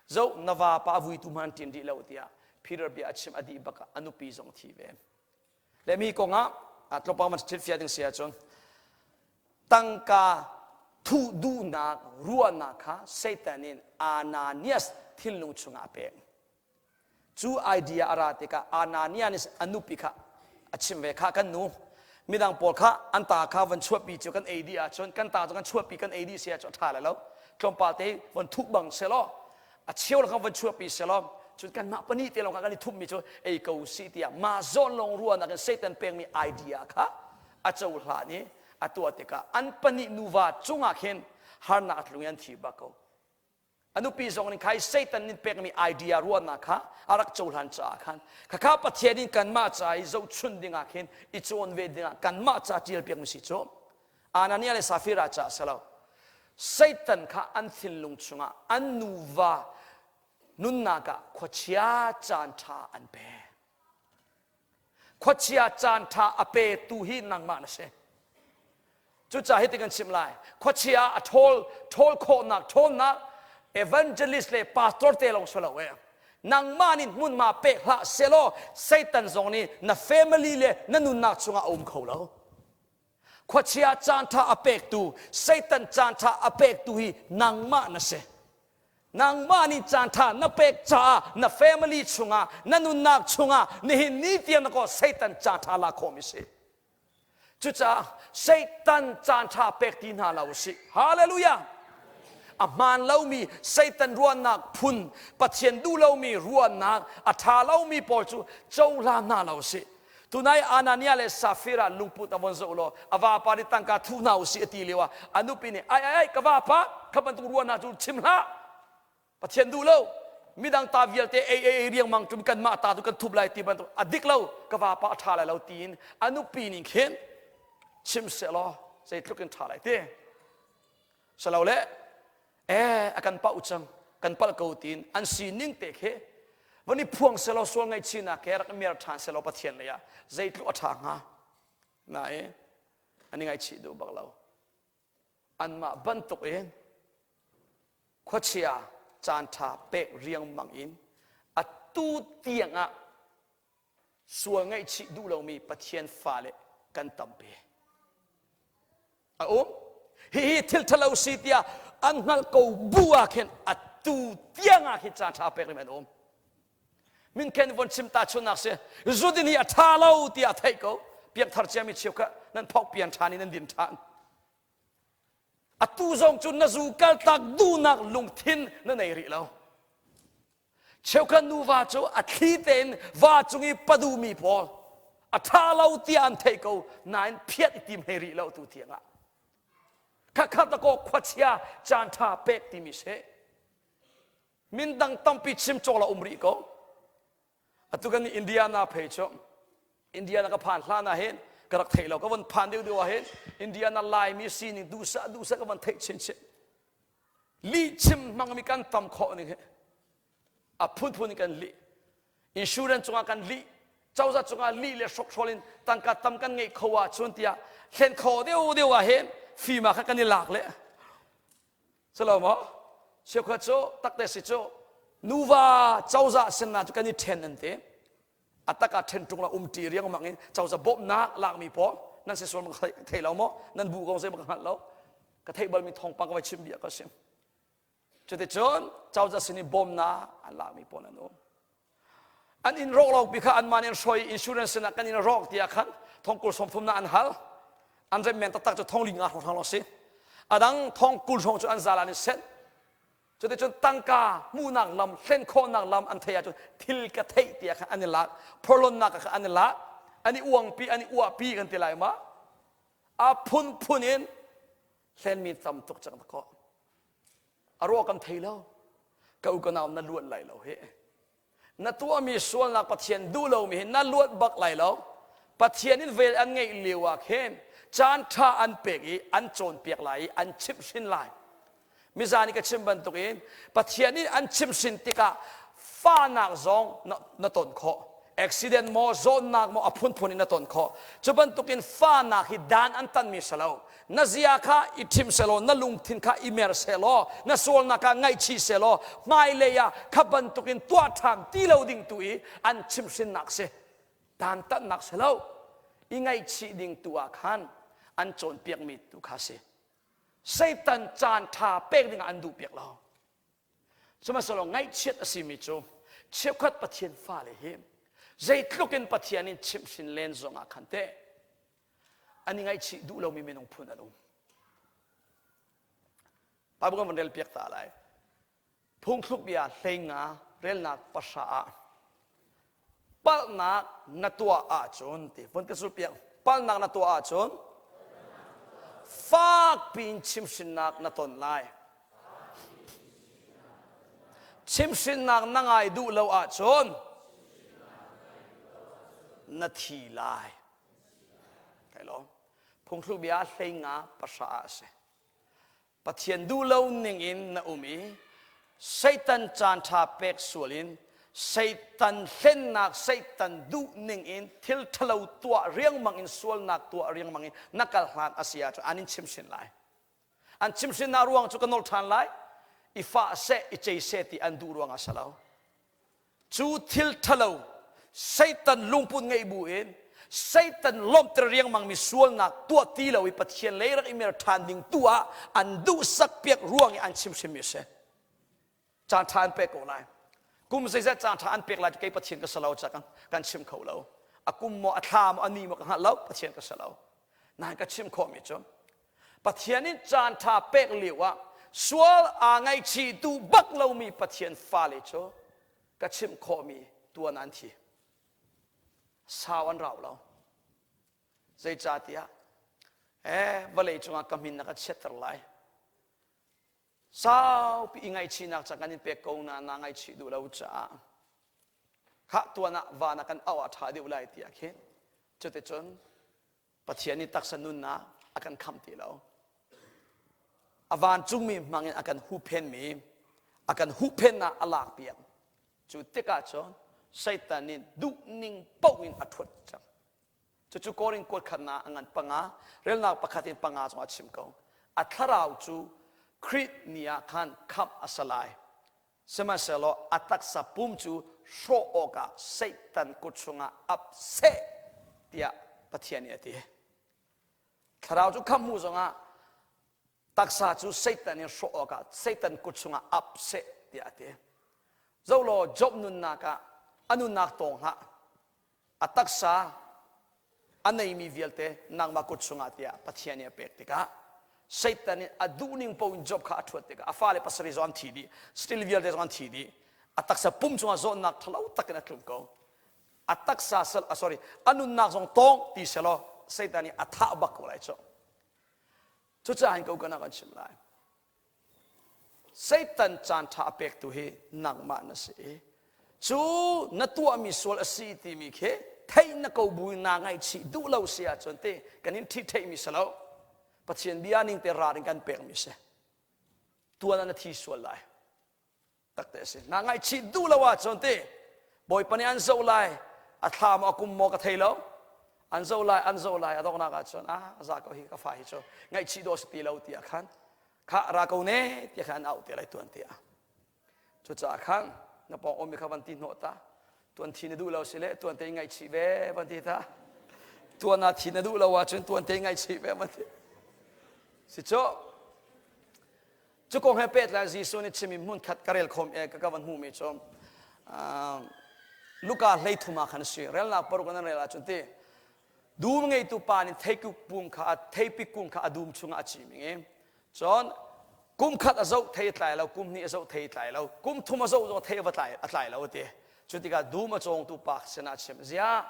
Zo na vapa a vuitu hmanh an ṭin rih lo tiah Peter bia a chim a dih bak ah a nupi zong thi ve. Le mi kongah tlawmpal man thilfiah ding si ahcun tangka thuh duhnak ruahnak kha Satan in Ananias thinlung chungah a pek. Cu idea a ra tikah Ananias a nupi kha a chim ve kha kan nu midang pawl kha an ta kha van chuahpi cu kan ei dih ahcun kan ta cu kan chuahpi kan ei dih si ahcun a ṭha lai lo tlawmpal te von thuh bang selaw a cheu lakah van chuahpi selaw cun kanmah pahnih te lawng kha kan i thupmi cu ei ko si tiah mah zawn lawng ruahnak in Satan pekmi idea kha a cohlan i a tuah tikah an pahnih nuva cungah khin harnak a tlung i an thi bak ko. A nupi zong nih khai Satan nih pekmi idea ruahnak kha a rak cohlan caah khan khakha Pathian in kanmah ca i zohchun dingah khin i cawn ve dingah kanmah ca ṭialpiakmi si cu Ananias le Safira caah si lo. Satan kha an thinlung chungah an nuva nunnak ah khuachia caan ṭha an pe. Khuachia caan ṭha a petu hi nangmah na si. Cucaah hitin kan chimh lai. Khuachia a ṭhawl ṭhawl khawhnak ṭhawnnak evangelist le pastor te lawng si lo e. Nangmah nih hmunhma pek hlah selaw Satan zong nih na family le na nunnak chungah a um kho lo. Khuachia caanṭha a pektu, Satan caanṭha a pektu hi nangmah na si. Nangmah nih caanṭha na pek caah na family chungah, na nunnak chungah nihin ni tiang na kaw Satan caanṭha lak khawhmi si. Cucaah Satan caanṭha pek ti hna lo usih. Hallelujah! A hmaan lomi Satan ruahnak phun, Pathian duh lomi ruahnak, a ṭha lomi pawl cu cohlan hna lo usih. Tunai Anania le Safira lungput a von zoh law a vapa nih tangka thu hna usih a ti lio ah a nupi nih ai ai ai ka vapa kha bantuk ruahnak cu chim hlah Pathian duh lo midang ta vialte ei ei ei riangmang tum kanmah ta tu kan thup lai ti bantuk a dik lo ka vapa a ṭha lai lo tiin a nupi ning khin chim sehlaw zeitluk in ṭha lai ti Salole eh a kan pauh cang kan palh ko tiin an sining te khi van i phuang selaw sual ngaihchihnak he rak mer ṭhan selaw Pathian lei ah zeitluk a ṭha hnga nain an i ngaihchih duh bak lo anmah bantuk in khuachia caan ṭha pek riangmang in atu tiang ah sual ngaihchih duh lomi Pathian fale kan tampi. A um. Hihi thil ṭhalo si tiah an hngalh ko bu ah khin atu tiang ah khin caan ṭha pek an um. Minkhen von chim ta chunnak si zudin hi a ṭha lo tiah theih ko. Piangthar ciami cheu kha nan phok pian ṭhan in nan din ṭhan. Atu zong cu na zu kaltak duhnak lungthin na nei rih lo. Cheukhat nuva cu a thli tein va cung i padumi pawl a ṭha lo tiah an theih ko nain phiat i tim hlei rih lo tu tiangah. Khakhat dakaw khuachia caan ṭha pek timi si. Min dang tampi chim cawk la um rih ko. Atu kan Indiana phei cu Indiana ka phan hlan ah hin ka rak theih lo ka von phan deuh deuh ah hin Indiana Laimi sining duhsah duhsah ka von theih chinchin. Lihchim hmangmi kan tam khawh ning hi a phunphun in kan lih. Insurance cungah kan lih. Cozah cungah lih le hrokhrol in tangka tam kan ngeih kho ahcun tiah hlen kho deuh deuh ah hin fima kha kan i lak le. Silo maw? Cheukhat cu takte si cu nuva cozah sinna cu kan i ṭhen an ti. A tak ah ṭhen ṭung la um ṭi riangmang in cozah bawmhnak lakmi pawl nan si sual ma thei lo maw? Nan bu kong zei ma ka hngalh lo. Ka theih balmi thawngpang ka vai chim bia ka sim. Cuticun cozah sin i bawmnak an lakmi pawl an um. An inn rawk lo pi kha anmah nih an hruai insurance sinah kan inn rawk tiah khan thongkul sawmthum na an hal. An rem men taktak cu thong li nga hrawng lawng si. A dang thong kul hrawng cu an zalan in senh. Cuticun tangka hmuhnak lam, hlen khawhnak lam an theih ahcun thil ka theih tiah khan an i lak. Phorlonnak kha an i lak. An i uangpi, an i uahpi kan ti lai ma. A phunphun in hlenmi tam tuk cang dakaw. A ruah kan thei lo. Ka u ka nau na luat lai lo hi. Na tuahmi sualnak Pathian duh lomi hi na luat bak lai lo. Pathian in vel an ngeih lio ah khin caan ṭha an pek i an cawnpiak lai i an chimhhrin lai. Mizan i ka chim bantukin Pathian in an chimhhrin tikah fahnak zong na, na ton khawh. Accident maw, zawtnak maw a phunphun in na ton khawh. Cu bantukin fahnak hi dan an tanmi si lo. Na zia kha i ṭhim selaw, na lungthin kha i mer selaw, na sualnak kha ngaihchih selaw, hmailei ah kha bantukin tuah ṭhan ti lo ding tu i an chimhhrinnak si. Dantatnak si lo. I ngaihchih ding tu ah khan an cawnpiakmi tu kha si. Satan caan ṭha pek dingah an duhpiak lo. Sihmanhsehlaw ngaihchiat a simi cu cheukhat Pathian fale hi zeitluk in Pathian in chimhhrin len zongah khan teh an i ngaihchih duh lomi minung phun an um. Bible kan van rel piak ta lai. Phungthluk bia hleinga relnak pahra ah palhnak na tuah ahcun ti vun ka sulpiak palhnak na tuah ahcun fakpi in chimhrinnak na ton lai. Chimhrinnak na ngai duh lo ahcun na thi lai. Kai lo. Phungthluk bia hleinga pahra ah a si. Pathian duh lo ning in na um i Satan caan ṭha pek sual in Satan hlennak Satan duh ning in thil ṭhalo tuah riangmang in sualnak tuah riangmang in na kal hlan a si ahcun an in chimhhrin lai. An chimhhrinnak ruang cu ka nolh ṭhan lai. I fah seh, i cei seh ti an duh ruangah a si lo. Cu thil ṭhalo Satan lungput ngeih bu in Satan lawmhter riangmangmi sualnak tuah ti lo i Pathian lei rak i mer ṭhan ding tu ah an duhsak piak ruang i an chimhrimmi a si. Caan ṭha an pek ko lai. Kum zeizat caan ṭha an pek lai kei Pathian ka si lo ca kan, kan chim kho lo. A kum maw, a thla maw, a ni maw ka hngalh lo, Pathian ka si lo. Nain ka chim khawhmi cu Pathian in caan ṭha pek lio ah sual aa ngaihchih duh bak lomi Pathian fale cu ka chimh khawhmi tuan an thi. Sau an rau lo. Zeicahtiah eh vawlei cungah ka min na ka chiatter lai. Saupi i ngaihchihnak ca kan in pek ko na naa ngaihchih duh lo caah khah tuan ah van ah kan auh ah ṭha deuh lai tiah khin cuticun Pathian nih taksa nunnak a kan khamh ti lo. A vancungmi hmangin a kan huhphenmi, a kan huhphennak a lak piak. Cu tikah cun Satan nih duhning paoh in a ṭhuat cang. Cucu Korin kuat khatnak a ngan panga, relnak pakhat in panga cungah a chim ko. A thlarau cu Khrih ni ah khan khamh a si lai. Sihmanhsehlaw a taksa pum cu hrawh awkah Satan kut chungah ap seh tiah Pathian nih a ti. Thlarau cu khamh hmu zongah taksa cu Satan in hrawh awkah Satan kut chungah ap seh tiah a ti. Zolaw Job nunnak ah a nunnak tawng hlah a taksa a neimi vialte nangmah kut chungah tiah Pathian nih a pek tikah Satan nih a duhning paoh in Job kha a ṭhuat tikah a fale pasarih zong an thi dih still vialte zong an thi dih a taksa pum cungah zawtnak ṭhalo takin a tlung ko a taksa sorry a nunnak zong tawng ti selaw Satan nih a thah bak ko lai cu cucaah hin ko kana kan chim lai Satan caan ṭha a pektu hi nangmah na si i cu na tuahmi sual a si timi khi theih na ko bu in naa ngaihchih duh lo si ahcun ti kan in ṭhihṭheihmi si lo Pathian bia ning te ral in kan pekmi si tuan ah na thi sual lai takte a si naa ngaihchih duh lo ahcun ti Bawipa nih an zoh lai. A thla maw a kum maw ka thei lo. An zoh lai, an zoh lai, a donghnak ah cun ah za ko hi ka fa hi cu ngaihchih dawh si ti lo tiah khan kha ra ko ne tiah khan an auh te lai tuan tiah. Cucaah khan na pawng ummi kha van ti hnawh ta. Tuan thi na duh lo si le tuan te ngaihchih ve van ti ta. Tuan ah thi na duh lo ahcun tuan te ngaihchih ve van ti. Si cu cu kong he pehtlai Jesuh nih chimi hmun khat ka rel khom e ka ka van hmuhmi cu Luka 13 ah khan a si. Relnak paruk nan rel ahcun ti dum ngeitu pa nih theikuk pum kha theipi kung kha a dum chungah a cim i Cun kum khat a zoh thei a tlai lo, kum hnih a zoh thei a tlai lo, kum thum a zoh zong thei a va tlai a tlai lo a ti. Cu tikah dum a cawngtu pa sinah a chimh, ziah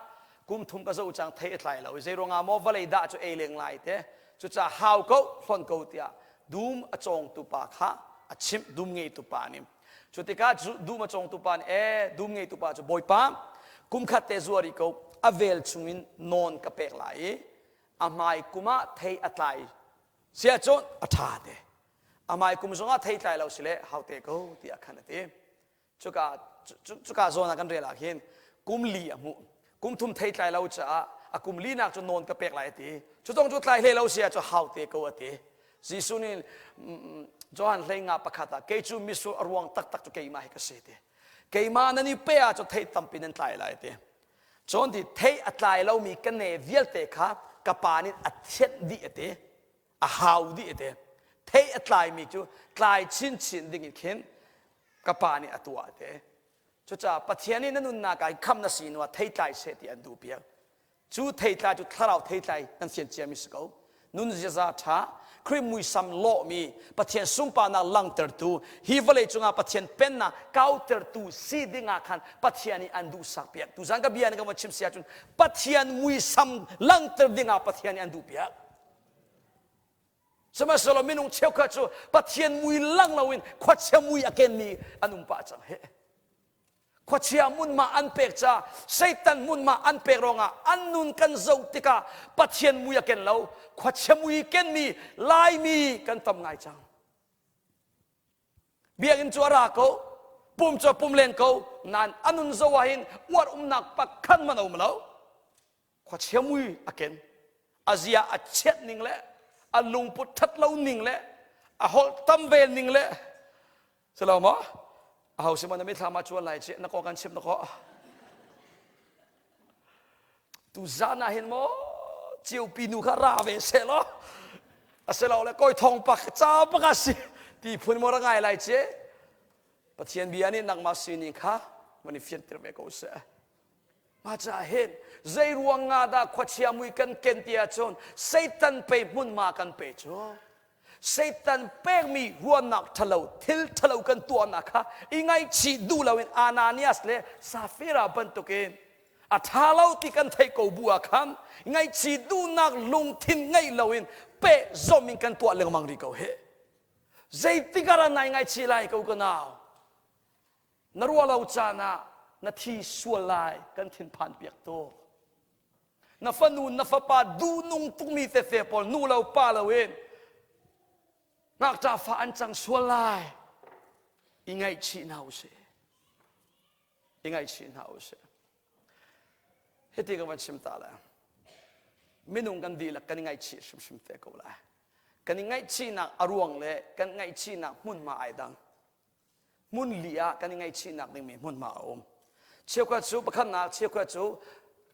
kum thum ka zoh cang thei a tlai lo i zei ruangah maw vawlei dah cu ei leng lai te. Cucaah hau ko, hlon ko tiah dum a cawngtu pa kha a chimh, dum ngeitu pa nih. Cu tikah dum a cawngtu pa nih, ee dum ngeitu pa cu Bawipa, kum khat te zuar i ko, a vel chungin nawn ka pek lai i a hmai kum ah thei a tlai Siah cun a ṭha te. A hmai kum zongah thei tlai lo si le haute ko tiah khan a ti. Cuka cuka zawn ah kan rel ah khin kum li a hmuh. Kum thum thei tlai lo caah a kum linak cu nawn ka pek lai a ti. Cu zong cu tlai hlei lo si ah cu haute ko a ti. Jesuh nih Johan hlei nga pakhat ah kei cu mitsur a ruang taktak cu keimah hi ka si ti. Keimah nan i pe ah cu thei tampi nan tlai lai ti. Cun ti thei a tlai lomi ka ne vialte kha ka pa nih a thianh dih a ti. A hau dih a ti. Thei a tlaimi cu tlai chinchin ding in khin ka pa nih a tuah a ti. Cucaah Pathian nih na nunnak ah khamh na si hnu ah thei tlai seh ti an duh piak. Cu theitlai cu thlarau theitlai kan fian ciami si ko. Nun ziaza ṭha, Khrih muisam lawhmi, Pathian sunparnak langhtertu, hi vawlei cungah Pathian pennak kautertu si dingah khan Pathian nih an duhsak piak. Tuzan ka bia nih ka van chim si ahcun Pathian muisam langhter dingah Pathian nih an duh piak. Sihmanhsehlaw minung cheukhat cu Pathian mui lang loin khuachia mui a kenmi an um pah cang he. Khuachia hmunhma an pek caah Satan hmunhma an pek ruangah an nun kan zoh tikah Pathian mui a ken lo. Khuachia mui kenmi Laimi kan tam ngai cang. Biakinn cu a ra ko, pum cu a pum len ko, nain a nun zoh ah hin uar umnak pakhat hmanh a um lo. Khuachia mui a ken. A zia a chiat ning le a lungput ṭhat lo ning le a holh tam vel ning le Si lo maw? Aho si maw na mithlam ah cuan lai ci na ko kan chimh na ko. Tu zan ah hin maw ciupi nu kha ra ve se law asilo le koi thong pak ca bak a si ti phun maw ra ngai lai ci Pathian bia nih nangmah sining kha van i fianter ve ko seh. Mah caah hin zei ruang nga dah khuachia mui kan ken ti ahcun Satan pe hmunhma kan pe cu. Satan pekmi ruahnak ṭhalo thil ṭhalo kan tuahnak kha i ngaihchih duh loin Ananias le Safira bantukin a ṭha lo ti kan theih ko bu ah khan ngaihchih duhnak lungthin ngeih loin peh zom in kan tuah lengmang rih ko hi. Zeitik ah dah nai ngaihchih lai ko ka nau? Na ruah lo caan ah na thi sual lai kan thinphan piak tuk. Na fanu na fapa duhnung tukmi tete pawl nu lo pa lo in ngakṭah fa an cang sual lai. I ngaihchih hna usih. I ngaihchih hna usih. Hiti ka van chim ta le minung kan dihlak kan i ngaihchih hrimhrim te ko lai. Kan i ngaihchihnak a ruang le kan ngaihchihnak hmunhma ai dang. Hmun li ah kan i ngaihchihnak dingmi hmunhma a um. Cheukhat cu pakhatnak cheukhat cu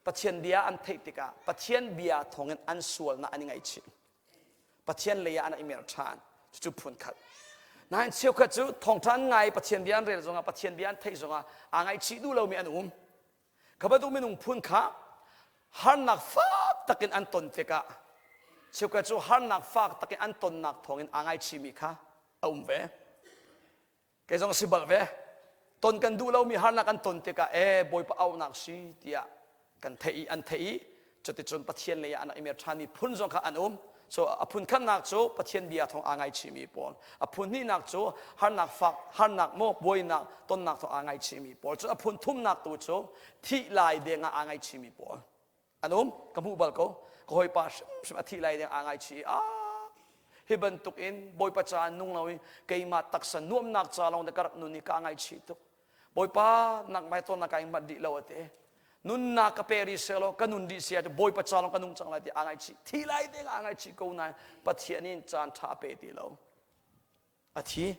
Pathian bia an theih tikah Pathian bia thawngin an sualnak an i ngaihchih. Pathian lei ah an i mer ṭhan. Cucu phun khat. Nain cheukhat cu thawngṭha an ngai Pathian bia an rel zongah Pathian bia an theih zongah aa ngaihchih duh lomi an um. Kha bantuk minung phun kha harnak fak takin an ton tikah cheukhat cu harnak fak takin an tonnak thawngin aa ngaichihmi kha a um ve. Kei zong si bal ve. Ton kan duh lomi harnak kan ton tikah e Bawipa auhnak si tiah kan theih i an theih i cuticun Pathian lei ah an i mer ṭhanmi phun zong kha an um. So a phun khatnak cu Pathian bia thawng aa ngaichihmi pawl. A phun hnihnak cu harnak fak, harnak maw buainak tonnak thawng aa ngaichihmi pawl. Cun a phun thumnak tu cu thih lai deng ah aa ngaichihmi pawl. An um ka hmuh bal ko. Ka hawipa hrimhrim a thih lai deng aa ngaichih i ah hi bantuk in Bawipa ca nung lo i keimah taksa nuamnak ca lawng te ka rak nun i kaa ngaichih tuk. Bawipa nangmah he tawnnak ka ing manh rih lo a ti. Nunnak ka pe rih sehlaw ka nun rih sia cu Bawipa ca lawng ka nung cang lai ti aa ngaihchih. Thi lai ding aa ngaihchih ko nain Pathian in caan ṭha a pe ti lo. A thi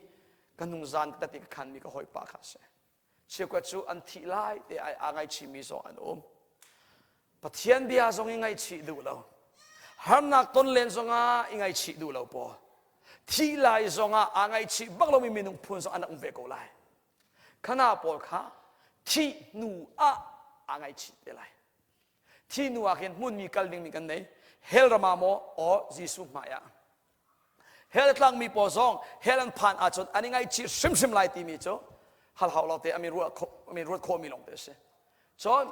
ka nung zan ka ti ka khanmi ka hawipa kha a si. Cheukhat cu an thih lai te ai aa ngaihchihmi zong an um. Pathian bia zong i ngaihchih duh lo. Harnak ton len zongah i ngaihchih duh lo pawl. Thih lai zongah aa ngaihchih bak lomi minung phun zong an rak um ve ko lai. Khana pawl kha thih hnu ah aa ngaihchih te lai. Thih hnu ah khin hmunmi kal dingmi kan nei. Hell ram ah maw or Jesuh hmai ah. Hell a tlangmi pawl zong hell an phan ahcun an i ngaihchih hrimhrim lai timi cu hal hau lo te ami ruah ami ruat khawhmi lawng te a si. Cun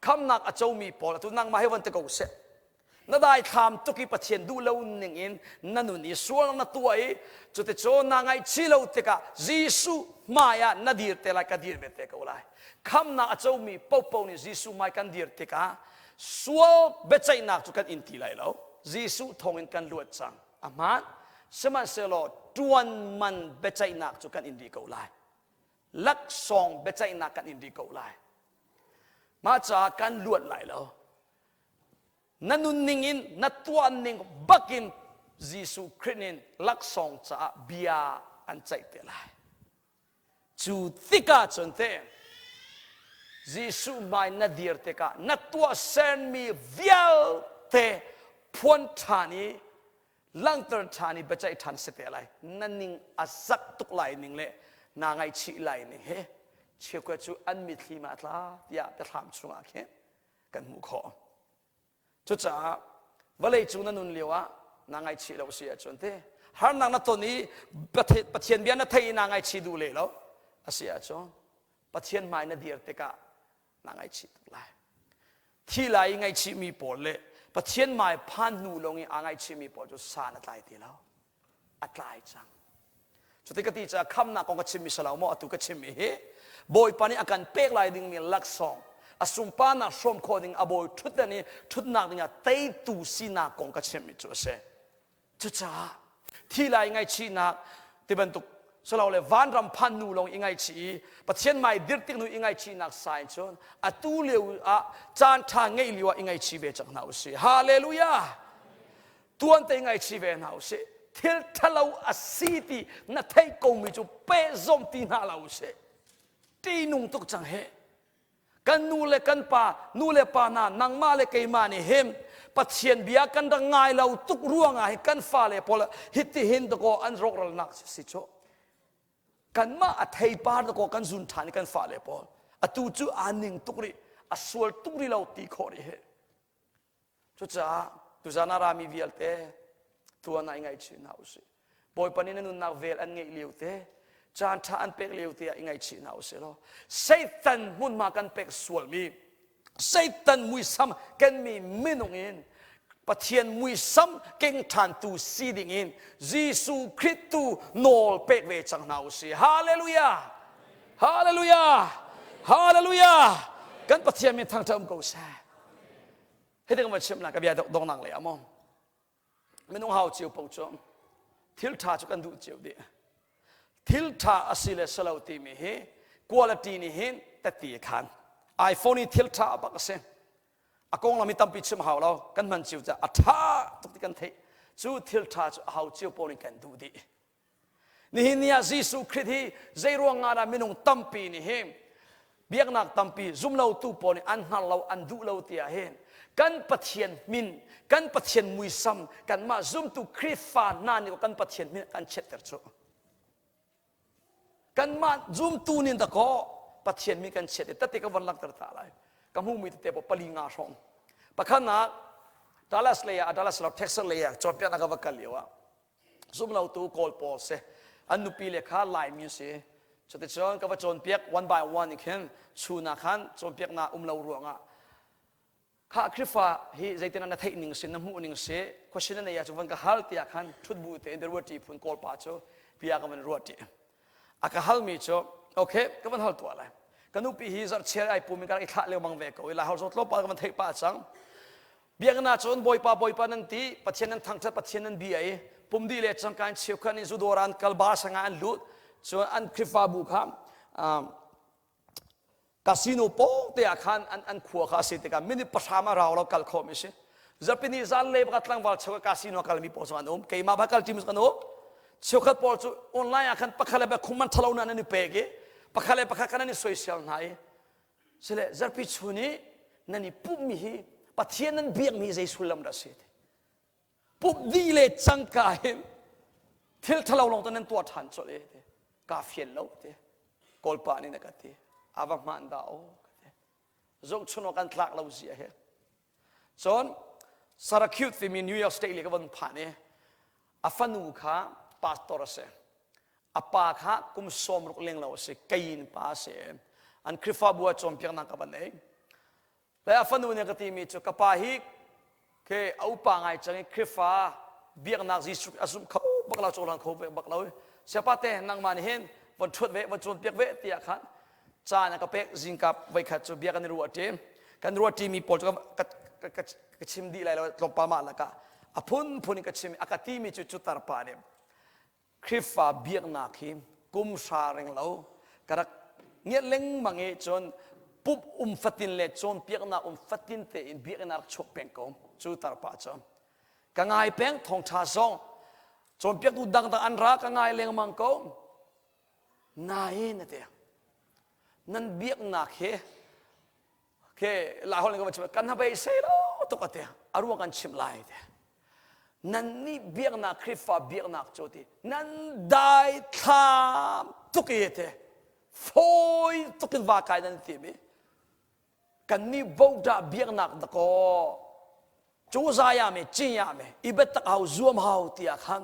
khamnak a comi pawl atu nangmah he van ti ko seh. Na daithlam tuk i Pathian duh lo ning in na nun i sual na tuah i cuticun naa ngaihchih lo tikah Jesuh hmai ah na dir te lai ka dir ve te ko lai. Khamnak a comi paohpaoh nih Jesuh hmai kan dir tikah sual biaceihnak cu kan in ti lai lo. Jesuh thawngin kan luat cang. A hmaan. Sihmanhsehlaw ṭuan man biaceihnak cu kan in rih ko lai. Laksawng biaceihnak kan in rih ko lai. Mah caah kan luat lai lo. Na nunning in na tuahning bakin Jesuh Khrih nih laksawng caah bia an ceih te lai. Cu tikah cun te Jesuh hmai na dir tikah na tuahsermi vialte phuan ṭhan i langhter ṭhan i biaceih ṭhan si te lai. Na ning a zak tuk lai ning le naa ngaihchih lai ning he cheukhat cu an mitthli ma tla tiah biathlam chungah khin kan hmuh khawh. Cucaah vawlei cung na nun lio ah naa ngaihchih lo si ahcun te harnak na ton i Pathian bia na thei i naa ngaihchih duh le lo a si ahcun Pathian hmai na dir tikah naa ngaihchih tuk lai. Thi lai i ngaihchihmi pawl le Pathian hmai phan hnu lawng i aa ngaihchihmi pawl cu san a tlai ti lo. A tlai cang. Cuti ka ti caah khamnak kong ka chimmi si lo maw atu ka chimmi hi Bawipa nih a kan pek lai dingmi laksawng a sunparnak hrawm khawh ding a bawi ṭhutdan i ṭhutnak dingah teitu sinak kong ka chimmi cu a si. Cucaah thi lai ngaihchihnak ti bantuk silole vanram phan nu lawng i ngaihchih i Pathian mai dir tik nu i ngaihchihnak sa in cun atu lio ah caan ṭha ngeih lio ah i ngaihchih ve cang hna usih. Hallelujah! Tuan te ngaihchih ve hna usih. Thil ṭhalo a si ti na theih komi cu pehzom ti hna lo usih. Ṭihnung tuk cang he. Kan nu le kan pa, nu le pa hna, nangmah le keimah nih hin Pathian bia kan rak ngai lo tuk ruangah hi kan fale pawl hitihin dakaw an rawkralnak si cu. Kanmah a theipar dakaw kan zun ṭhan i kan fale pawl. Atu cu aa ning tuk rih, a sual tuk rih lo ti khawh rih hi. Cucaah tuzan ah rami vialte tuan ah i ngaihchih hna usih. Bawipa nih na nunnak vel an ngeih lio te, caan ṭha an pek lio te ah i ngaihchih hna usih law Satan hmunhma kan pek sualmi, Satan muisam kenmi minung in Pathian muisam keng ṭhantu si ding in Jesuh Khrih tu nawl pek ve cang hna usih. Hallelujah! Hallelujah! Hallelujah! Kan Pathian min thangṭhat um ko seh. Hiti kan van chim la ka bia dongnak lei ah maw minung hau cio po cu thil ṭha cu kan duh cio dih thil ṭha a si le si lo timi hi quality nih hin tatti a khan iPhone i thil ṭha bak a si a konglam hi tampi chim hau lo kan hman cio caah a ṭha tuk ti kan theih cu thil ṭha cu a hau cio pawl in kan duh dih Nihin ni ah Jesuh Khrih hi zeiruang ah dah minung tampi nih hi biaknak tampi zumlotu pawl nih an hngal lo an duh lo tiah hin kan Pathian min kan Pathian muisam kanmah zumtu Khrihfa hna nih kan Pathian min kan chiatter cu kanmah zumtu nih dakaw Pathian min kan chiat i tete ka von langhter ta lai ka hmuhmi tete pawl pali nga hrawng pakhatnak Dallas lei ah Dallas lo Texas lei ah cawnpiaknak ka va kal lio ah zumlotu Kawl pawl si an nupi le kha Laimi si cuticun ka va cawnpiak one by one in khin chun ah khan cawnpiaknak um lo ruangah kha Khrihfa hi zeitin na theih ning si na hmuh ning si question na nei ah cu van ka hal tiah khan thut bu tein biaruah phun Kawl pa cu bia ka van ruah ṭi a ka halmi cu okay ka van hal tuah lai ka nupi hi zarhchiar ai pum in ka rak i thlah lengmang ve ko i lai hau tlawmpal ka van theih pah cang Biakinn ah cun Bawipa Bawipa nan ti, Pathian nan thangṭhat, Pathian nan bia i pum dih le cangka in cheukhat nih zudawr ah an kal, bar sangah an lut. Cun an Khrihfabu kha. Casino pawng te ah khan an, an khua kha a si tikah minute pahra ma rau lo kal khawh mi si. Zarhpini zan le baka tlangval cheu casino kalmi pawl zong an um. Keimah ba kal ṭim kan um. Cheukhat pawl cu online ah khan pakhat le pakhat khung man thalo na nan i pek i pakhat le pakhat khan nan i soisel hna i sile zarhpi chun i nan i pumhmi hi Pathian nan biakmi zei sullam dah si ti. Pumh dih le cangka hin thil ṭhalo lawng te nan tuah ṭhan colh i ti. Kaa fian lo ti. Kawlpa nih na ka ti. A va hmaan dah aw ka ti. Zohchun awk an tlak lo zia hi. Cun Syracuse timi New York State le ka von phan i a fanu kha pastor a si. A pa kha kum 60 leng lo a si. Kayin pa a si. An Khrihfabu ah cawnpiaknak ka van ei. Le a fanu nih a ka timi cu ka pa hi ke a upa ngai cang i Khrihfa biaknak Jesuh a zumh kho bak lo cohlang kho bak lo siapa te nangmah nih hin von ṭhuat ve von cawnpiak ve tiah khan caan a ka pek zingka voikhat cu bia kan i ruah ṭi kan ruah ṭimi pawl cu ka, ka, ka, ka chim dih lai lo tlawmpal mah lakah a phunphun in ka chim a ka timi cu cu tarpa nih Khrihfa biaknak hi kum hra ring lo ka rak ngiat lengmang i cun pumh um fatin le cawnpiaknak um fatin tein biakinn ah rak chuak peng ko cu tarpa cu ka ngai peng thawngṭha zong cawnpiaktu dangdang an ra ka ngai lengmang ko nain a ti nan biaknak hi ke lai holh in ka van chim kan hnabei sei lo tuk ate a ruang kan chimh lai te nan nih biaknak Khrihfa biaknak cu ti nan dai thlam tuk i te fawi tuk in va kai nan ti mi kan nih voda biaknak dakaw cu zaya me ciya me i biatak hau zuam hau tiah khan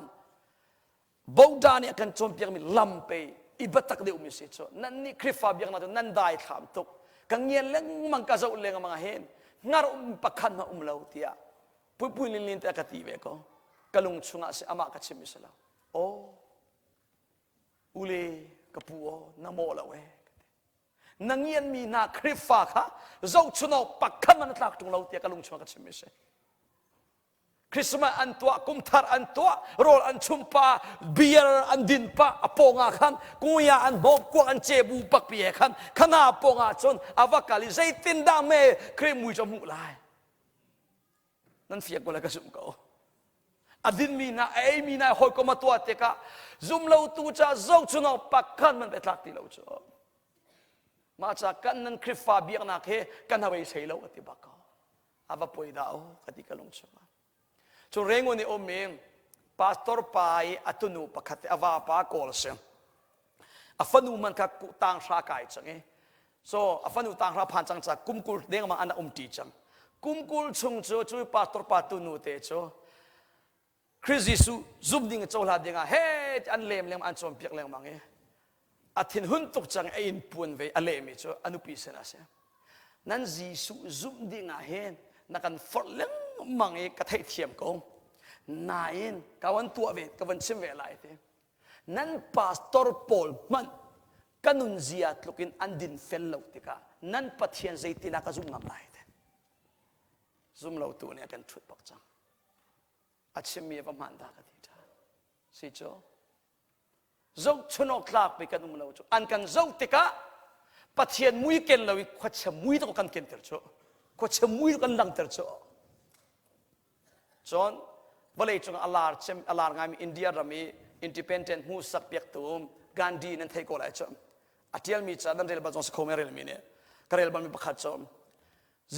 Boda nih a kan cawnpiakmi lam pe i biatak deuhmi si cu nan nih Khrihfa biaknak cu nan dai thlam tuk ka ngian lengmang ka zoh lengmang ah hin hngar um pakhat hmanh um lo tiah puipui linlin te a ka ti ve ko ka lung chungah si amah ka chim si lo aw ule ka pu aw na maw lo e na ngianmi hna Khrihfa kha zohchun awk pakhat hmanh na tlak ṭung lo tiah ka lung chungah ka chimmi si Christmas an tuah, kumthar an tuah, rawl an chum pa, beer an din pa, a pawng ah khan kuya an hnawm kuak an cebu pakpi he khan khana pawng ah cun a va kal i zeitindah me Khrih mui cu hmuh lai. Nan fiak ko le ka zumh ko. A dinmi hna, a eimi hna hawikom a tuah tikah zumlotu ca zohchunawk pakhat man pe tlak ti lo cu. Mah ca kan nan Khrihfa biaknak he kan hawei sei lo a ti bak ko. A va poi dah o ka ti ka lung chungah. Cu Rangoon i ummi pastor pa i a tunu pakhat a vapa kawl si. A fanu man kha tang hra kai cang i so a fanu tang hra phan cang ca kum 20 dengmang an um ṭi cang. Kum 20 chung cu cu pastor pa tunu te cu Khrih Jesuh zumh ding cohlan ding ah he an lem lengmang an cawnpiak lengmang i a thinhun tuk cang a inn puan ve a lehmi cu a nupi sin a si nan Jesuh zumh ding ah hin na kan forh lengmang i ka theihthiam ko nain ka van tuah ve ka van chim ve lai ti nan pastor pawl hmanh ka nun zia tluk in an din fel lo tikah nan Pathian zeitin ah ka zumh ngam lai ti zum lo tu nih a kan ṭhut bak cang a chimmi a va hmaan dah ka ti ṭhan si cu zohchun awk tlak mi kan um lo cu an kan zoh tikah Pathian mui ken lo i khuachia mui to kan kenter cu khuachia mui kan langter cu cun vawlei cung a lar cem a lar ngaimi India ram i independent hmuhsak piaktu Gandhi nan thei ko lai cu a tialmi ca nan rel bal zong si kho men relmi nih ka rel balmi pakhat cu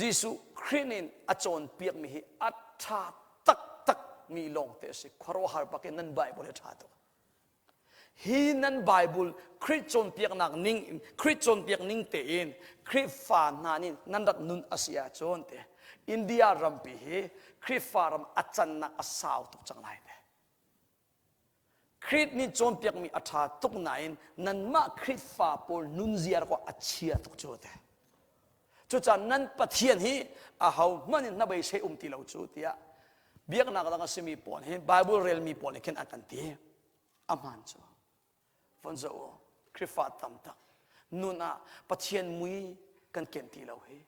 Jesuh Khrih nih a cawnpiakmi hi a ṭha taktakmi lawngte a si. Khuaruahhar bak in nan Bible hi a ṭha tuk. Hi nan Bible Khrih cawnpiaknak ning Khrih cawnpiak ning tein Khrihfa hna nih nan rak nun a si ahcun te India rampi hi Khrihfa ram a cannak a sau tuk cang lai te. Khrih nih cawnpiakmi a ṭha tuk nain nanmah Khrihfa pawl nunzia ko a chia tuk cu te. Cucaah nan Pathian hi ahohmanh in hnabeisei um ti lo cu tiah biaknak dang a simi pawl hi Bible relmi pawl nih khin an kan ti. A hmaan cu. Von zoh u, Khrihfa tam tak nun ah Pathian mui kan ken ti lo hi.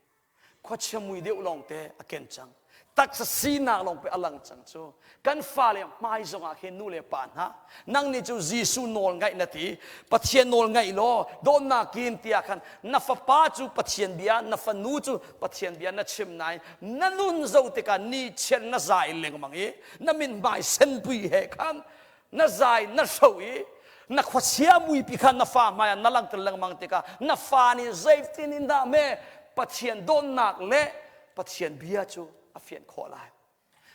Khuachia mui deuh lawngte a ken cang. Taksa sinak lawng pe a lang cang cu. Kan fale hmai zongah khin nu le pa hna, nang nih cu Jesuh nawl ngaih na ti, Pathian nawl ngaih law dawtnak in tiah khan na fapa cu Pathian bia, na fanu cu Pathian bia na chim nain na nun zo tikah ni chiat na zai lengmang i na min hmai senpui he khan na zai na hro i na khuachia muipi kha na fa hmai ah na langhter lengmang tikah na fa nih zeitin in dah me Pathian dawtnak le Pathian bia cu a fian khawh lai.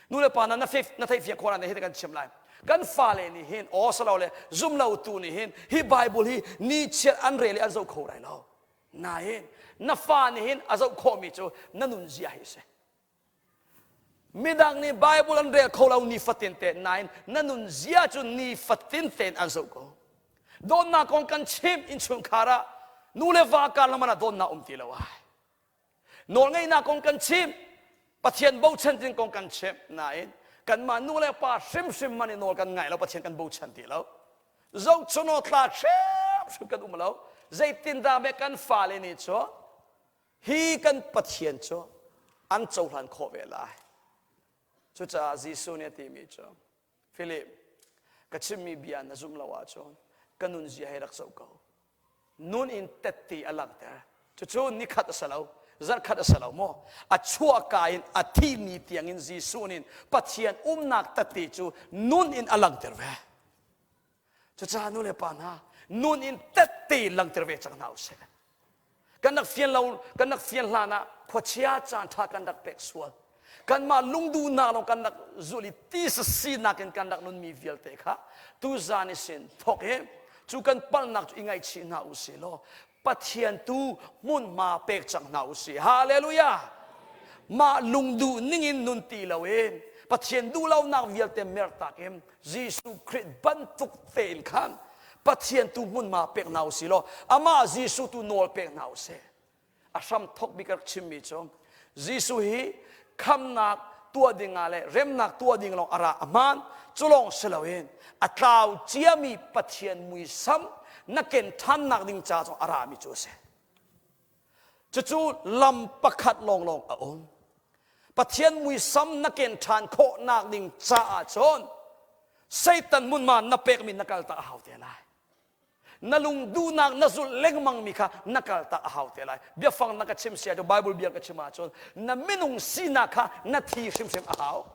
Nu le pa na na theih fiang khawh lai hi kan chim lai. Kan fale nih hin aw salo le zum lo tu nih hin hi Bible hi ni chiat an rel i an zoh kho lai lo. Nain na fa nih hin a zoh khawhmi cu na nun zia hi a si. Midang nih Bible an rel kho lo nifatin te nain na nun zia cu nifatin tein an zoh ko. Dawtnak kong kan chim innchungkhar ah nu le va kar lam ah dawtnak um ti lo ai. Nawlngeihnak kong kan chim, Pathian bochan tin kong kan chim nain kanmah nu le pa hrimhrim man i nawl kan ngai lo Pathian kan bochan ti lo. Zohchunaw tla hrimhrim kan um lo. Zeitindah me kan fale nih cu hi kan Pathian cu an cohlan khawh ve lai. Cucaah Jesuh nih a timi cu Philip, ka chimmi bia na zumh lo ahcun ka nunzia hi rak zoh ko. Nun in tette a langhter. Cucu nikhat a si lo, zarhkhat a si lo maw? A chuahka in a thih ni tiangin Jesuh nih Pathian umnak tette cu nun in a langhter ve. Cucaah nu le pa hna, nun in tette langhter ve cang hna usih. Kan rak fian lo, kan rak fian hlan ah khuachia caan ṭha kan rak pek sual. Kanmah lungduhnak lawng kan rak zulh i tisa sinak in kan rak nunmi vialte kha tuzan i sin thawk i cu kan palhnak cu i ngaihchih hna u sih law Pathian tu hmunhma pek cang hna u sih. Hallelujah! Mah lungduh ningin nun ti loin Pathian duhlonak vialte mertak in Jesuh Khrih bantuk tein khan Pathian tu hmunhma pek hna u sih law amah Jesuh tu nawl pek hna u sih. A hram thawk bik rak chimmi cu Jesuh hi khamnak tuah ding ah le remnak tuah ding lawng a ra a hmaan cu lawng si loin a tlau ciami Pathian muisam na ken ṭhannak ding ca zong a rami cu a si. Cucu lam pakhat lawnglawng a um. Pathian muisam na ken ṭhan khawhnak ding caah cun Satan hmunhma na pekmi na kaltak a hau te lai. Na lung duhnak na zulh lengmang mi kha na kaltak a hau te lai. Biafang na ka chim sia cu Bible bia ka chim ahcun na minung sinak kha na thi hrimhrim a hau.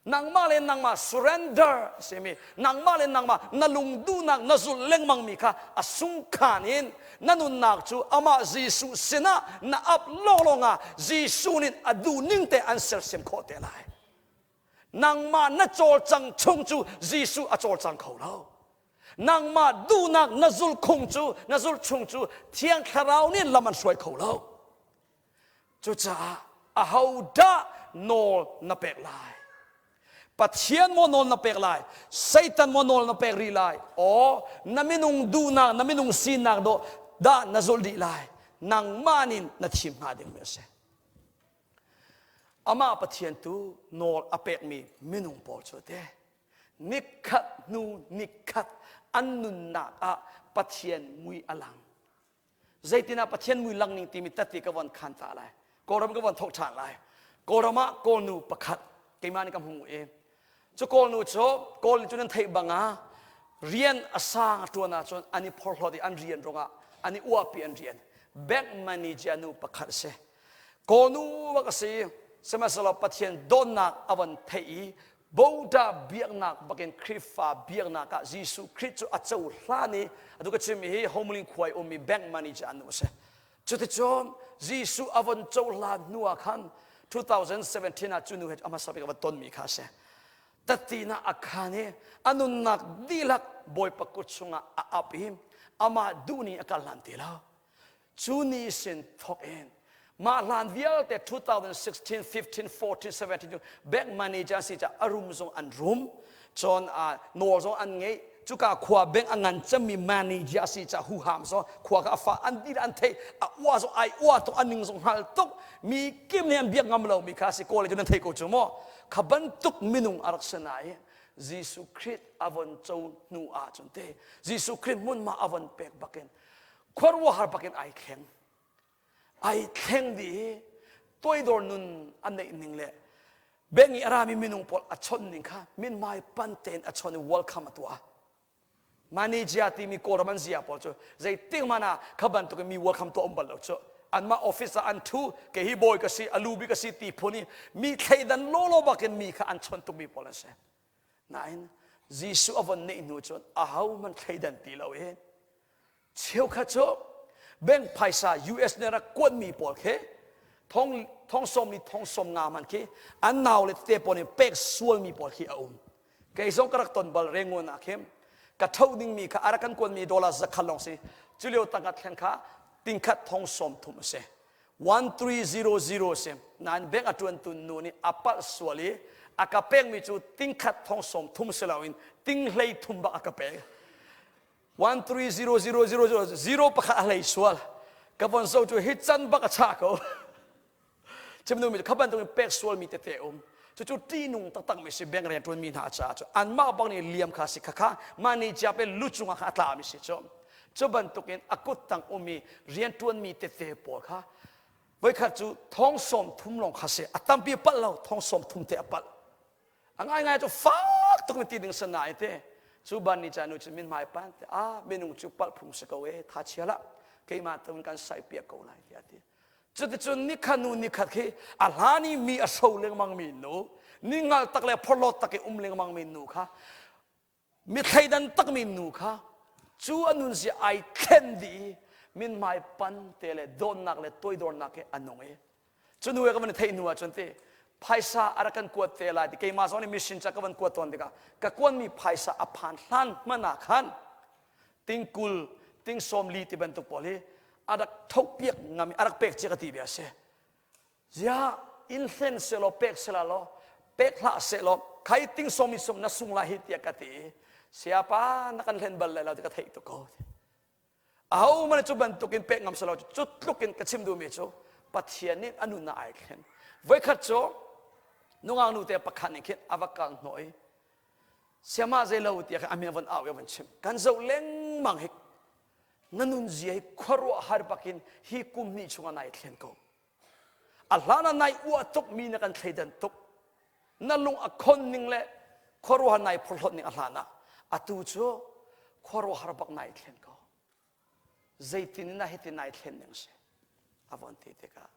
Nangmah le nangmah surrender simi nangmah le nangmah na lung duhnak na zulh lengmang mi kha a sungkhan in na nunnak cu amah Jesuh sinah na ap lawnglawng ah Jesuh nih a duh ning te an sersiam khawh te lai. Nangmah na cawlcang chung cu Jesuh a cawlcang kho lo. Nangmah duhnak na zulh khung cu na zulh chung cu Thiang Thlarau nih lam an hruai kho lo. Cucaah ahodah nawl na pek lai? Pathian maw nawl na pek lai? Satan maw nawl na pek rih lai? Aw, na minung duhnak, na minung sinak dawh dah na zulh dih lai? Nangmah nih na thim hnga dingmi a si. Amah Pathian tu nawl a pekmi minung pawl cu te nikhat hnu nikhat an nunnak ah Pathian mui a lang. Zeitin ah Pathian mui lang ning timi tatti ka von khan ta lai. Kawlram ka von thok ṭhan lai. Kawlram ah Kawlnu pakhat keimah nih ka hmu i cu Kawlnu cu Kawl cu nan theih bang ah rian a sang a ṭuan ahcun an i phorhlawt i an rian ruangah an i uahpi an rian. Bank manager nu pakhat a si. Kawlnu bak a si. Sihmanhsehlaw Pathian dawtnak a von theih i Boda biaknak bakin Khrihfa biaknak ah Jesuh Khrih cu a cohlan i atu ka chimmi hi Homeling khua i ummi bank manager an nu a si. Cuticun Jesuh a von cohlan hnu ah khan 2017 ah cu nu he a hmasa bik a va tonmi kha a si. Tatina a khan i a nunnak dihlak Bawipa kut chungah a ap i amah duhning a kal hlan ti lo. Cu ni sin thawk in mah hlan vialte 2016, 15, 14, 17 cu bank manager si ca a rum zong an rum cun nawl zong an ngei cuka khua bank a ngan cemmi manager si ca huham zong khua ka a fa an dir an theih a ua zong ai ua tuk a ning zong hngal tuk mi kim nih an biak ngam lo mi kha si kawl cu nan thei ko cu maw kha bantuk minung a rak si nain Jesuh Khrih a von co hnu ah cun te Jesuh Khrih hmunhma a von pek bakin khuaruahhar bakin ai thleng ai thleng dih i. Toidor nun a neih ning le bank i a rami minung pawl a chawnh ning kha mithmai pan tein a chawn i welcome a tuah. Manager timi Kawlram an zia pawl cu zeitik hmanh ah kha bantuk in mi welcome tuah um bal lo cu. Anmah office ah an thu, kei hi bawi ka si, a lu bik ka si ti phun i mi thleidan lawlaw bakin mi kha an chawnh tukmi pawl an si. Nain Jesuh a von neih hnu cun ahohmanh thleidan ti lo i cheukhat cu bank phaisa US nih rak kuatmi pawl khi thong thong sawm li thong sawm nga man khi an nau le tete pawl nih pek sualmi pawl khi a um. Kei zong ka rak ton bal Rangoon ah khin ka tho dingmi kha a rak kan kuanmi dollar zakhat lawng si. Cu lio tangka thlen kha tingkhat thong sawm thum a si. 1300 si. Nain bank a ṭuantu nu nih a palh sual i a ka pekmi cu tingkhat thong sawm thum si loin ting hlei thum bak a ka pek. 130000 zero pakhat a hlei sual. Ka von zo cu hi can bak a chah ko. Chim mi kha bantuk in pek sualmi tete um. Cucu ṭihnung taktak mi si bank rian ṭuanmi hna caah cu anmah bang nih liam kha si khakha mah nih ciap le lu cungah kha a tlami si cu. Cu bantukin a kuttang ummi rianṭuanmi tete pawl kha voikhat cu thong sawm thum lawng kha si a tampi palh lo thong sawm thum te a palh. A ngaingai cu fak tuk in ti ding sana te cu ban ni ca nu cu min hmai pan te a minung cu palh phung si ko e tha chia lah keimah tun kan sai piak ko lai tiah ti. Cuticun nikhat nu nikhat khi a hlan i mi a hro lengmang mi nu, ningal tak le phorhlawt tak i um lengmang mi nu kha mi thleidan takmi nu kha cu a nunzia ai thlen dih i minhmai pan te le dawtnak le toidornak he a nung i cu nu he ka van i theih hnu ah cun ti phaisa a rak kan kuat te lai ti keimah zong nih mission ca ka van kuat tawn tikah ka kuanmi phaisa a phan hlan hmanh ah khan tingkul ting sawm li ti bantuk pawl hi a rak thopiak ngam i a rak pek cia ka ti bia a si Ziah in hlen sehlaw pek sehla law pek hlah sehlaw khai ting som in sum na sung lai hi tiah ka ti i sayapa na kan hlen bal lai lo ti ka theih tuk ko. Aho man cu bantukin pek ngam selaw cu tluk in ka chim duhmi cu Pathian nih a nunnak ai thlen. Voikhat cu nungak nu te pakhat nih khin a va kal hnawh i siama zeilo tiah khin a min von au i a von chim. Kan zoh lengmang hi na nunzia hi khuaruahhar bakin hi kum hnih chungah nai thlen ko. A hlan ah nai uah tuk mi na kan thleidan tuk. Na lung a khon ning le khuaruahhar nai phorhlawt ning a hlan ah atu cu khuaruahhar bak nai thlen ko. Zeitin na hiti nai thlen ning si? A von ti tikah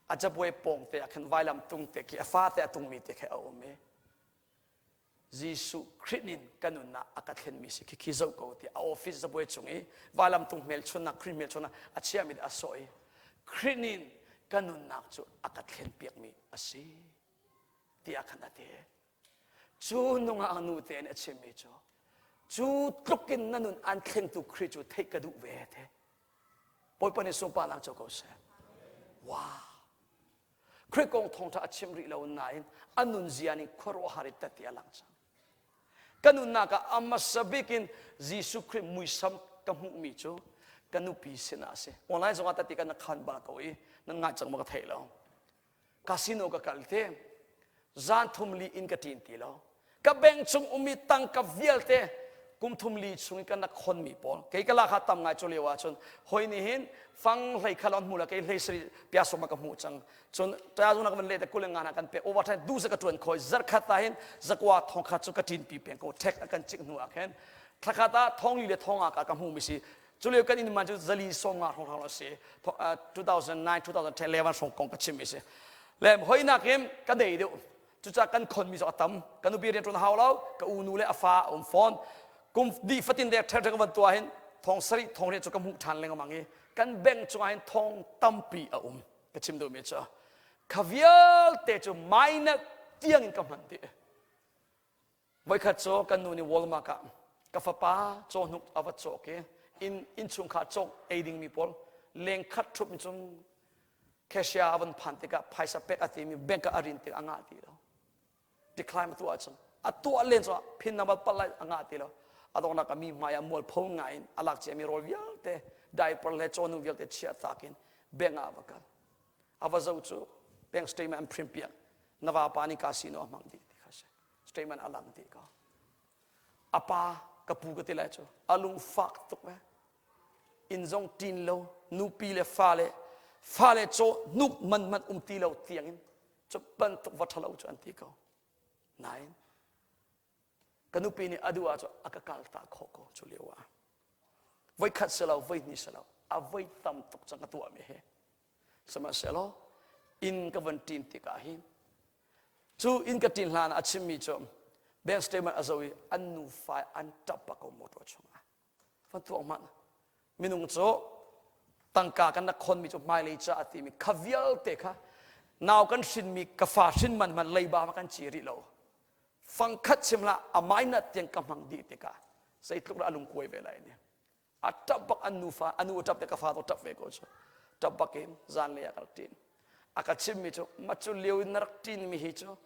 a cabuai pawng te ah khin vailam tung te khi a fate a tungmi te khi a um i Jesuh Khrih nin ka nunnak a ka thlenmi si khi khi zoh ko ti a office zabuai cung i vailamtung hmelchunnak Khrih hmelchunnak a chiahmi a sawh i Khrih nin ka nunnak cu a ka thlenpiakmi a si tiah khan a ti. Cu nungak nu te nih a chimmi cu cu tluk in na nun an thlengtu Khrih cu theih ka duh ve te. Bawipa nih sunparnak co ko seh. Wow! Khrih kong thawngṭha a chim rih lo nain a nunzia nih khuaruahhar i tette a lang cang. Ka nunnak ah a hmasa bik in Jesuh Khrih muisam ka hmuhmi cu ka nupi sinah a si. Online zongah tati kan khan bal ko i nan ngai cang maw ka thei lo. Casino ka kal te zan thum li in ka ṭin ti lo. Ka bank chung ummi tangka vialte kum thum li chung in kan rak khonmi pawl kei ka lak ah tam ngai cu lio ahcun hoi nih hin fang hlei kha lon hmu la kei hlei sari pia sawm ka hmuh cang cun ta zung ka van le te kulenga na kan pe overtime du za ka tuan khoi zarkhat ta hin zakwa thong khat cu ka tin pi peng ko tax a kan cik hnu ah khin thlakhat ah thong li le thong ah ka hmu mi si cu lio kan in man cu zali sawm nga hrawng hrawng si 2009 2010 11 hrawng kong ka chim mi si le hoi nakin ka dei deuh Cucaah kan khonmi zong a tam. Ka nupi rian ṭuan a hau lo. Ka unu le a fa a um fawn. Kum dih fatin dek ṭhekṭhek van tuah hin thong sarih thong riat cu ka hmuh ṭhan lengmang i kan bank cungah hin thong tampi a um. Ka chim duhmi cu kha vialte cu minus tiang in ka hman dih. Voikhat cu kan nu nih Walmart ah ka fapa cawhnuk a va cawk i inn innchungkhar cawk ei dingmi pawl leng khat ṭhup in cun cashier a van phan tikah phaisa pek a timi bank ah a rin tik a ngah ti lo. Decline a tuah ahcun a tuah len cungah pin number palh lai a ngah ti lo. A donghnak ah mi hmai ah mualpho ngai in a lak ciami rawl vialte diaper le cawhnuk vialte chiah tak in bank ah a va kal. A va zoh cu bank statement an print piak. Na vapa nih casino a hmang dih ti kha si. Statement a lang dih ko. A pa ka pu ka ti lai cu a lung fak tuk ve. Inn zong ṭin lo, nupi le fale. Fale caw hnuk man man um ti lo tiangin cu bantuk va ṭhalo cu an ti ko. Nain ka nupi nih a duh ahcun a ka kaltak khawh ko cu lio ah. Voikhat si lo, voihnih si lo, a voi tam tuk cang ka tuahmi hi. Sihmanhsehlaw inn ka von ṭin tikah hin cu inn ka ṭin hlan ah a chimmi cu bank statement a zoh i an nufa an ṭap bak ko motor chungah. Van tuak hmanh. Minung cu tangka kan rak khonmi cu hmailei ca a timi kha vialte kha nau kan hrinmi ka fa hrin man hmanh leiba ma kan ci rih lo. Fangkhat chim hlah a mainat tiang ka hmang dih tikah zeitluk dah a lungkuai ve lai ni. A ṭap bak an nufa a nu a ṭap te ka fa to ṭap ve ko cu. Ṭap bak in zanlei ah ka rak ṭin. A ka chimmi cu ma cu lio in na rak ṭinmi hi cu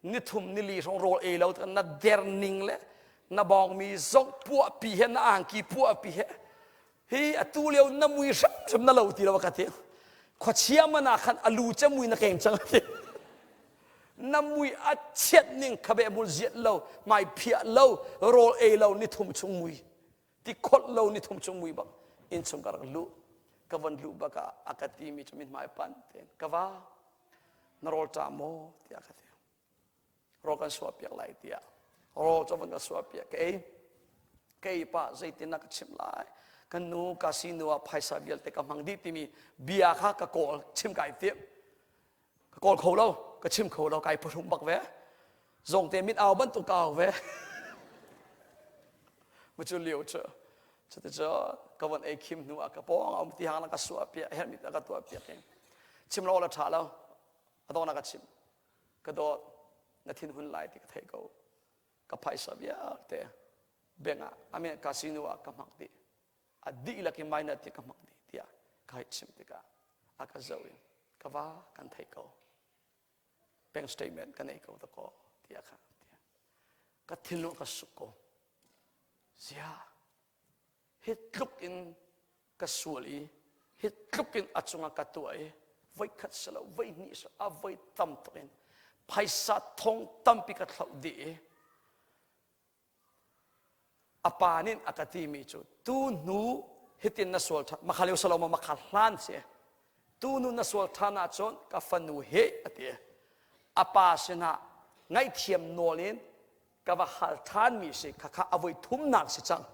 nithum nili hrawng rawl ei lo na der ning le na bawngmi zong puahpi he na angki puahpi he hi atu lio na mui hrimhrim na lo ti lo ka ti khuachia man ah khan alu ce mui na keng cang ti na mui a chiat ning khabe mul ziat lo mai phiah lo rawl ei lo nithum chung mui ti kholh lo nithum chung mui bak inn chung ka rak luh ka von luh bak ah a ka ti mi cu min hmai pan ten ka va na rawl ṭa maw tiah ka ti rawl kan suah piak lai tiah rawl cu van ka suah piak ka ei ka ei pa zeitin na ka chimh lai kan nu ka si nu ah phaisa vialte ka hmang dih timi bia kha ka kawl chim kai tim ka kawl kho lo ka chim kho lo kai phuhrung bak ve zongte mit au bantuk ka au ve mu cu lio cu cuticun ka von ei khim hnu ah ka pawng a um ti hang ka suah piak hermi ka tuah piak i chim lo la tha lo a dawh na ka chim ka dawt na thin hun lai ti ka theih ko ka phaisa vialte bank ah amen casino ah ka hmak dih a dihlak in minor ti ka hmak dih tiah ka hei chim tikah a ka zoh in ka va kan theih ko bank statement ka nei ko ta ko tiah kha tiah ka thinlung ka suk ko zia hi tluk in ka sual i hi tluk in a cungah ka tuah i voikhat si lo voihnih si a voi tam tuk in phaisa thong tampi ka thloh dih i a pa nih a ka timi cu tu hnu hitin na sual ṭhan makha lio salo ma makha hlan si tu nu na sual ṭhan ahcun ka fanu he a ti a pa sinah ngaihthiam nawl in ka va hal ṭhanmi si khakha a voi thumnak si cang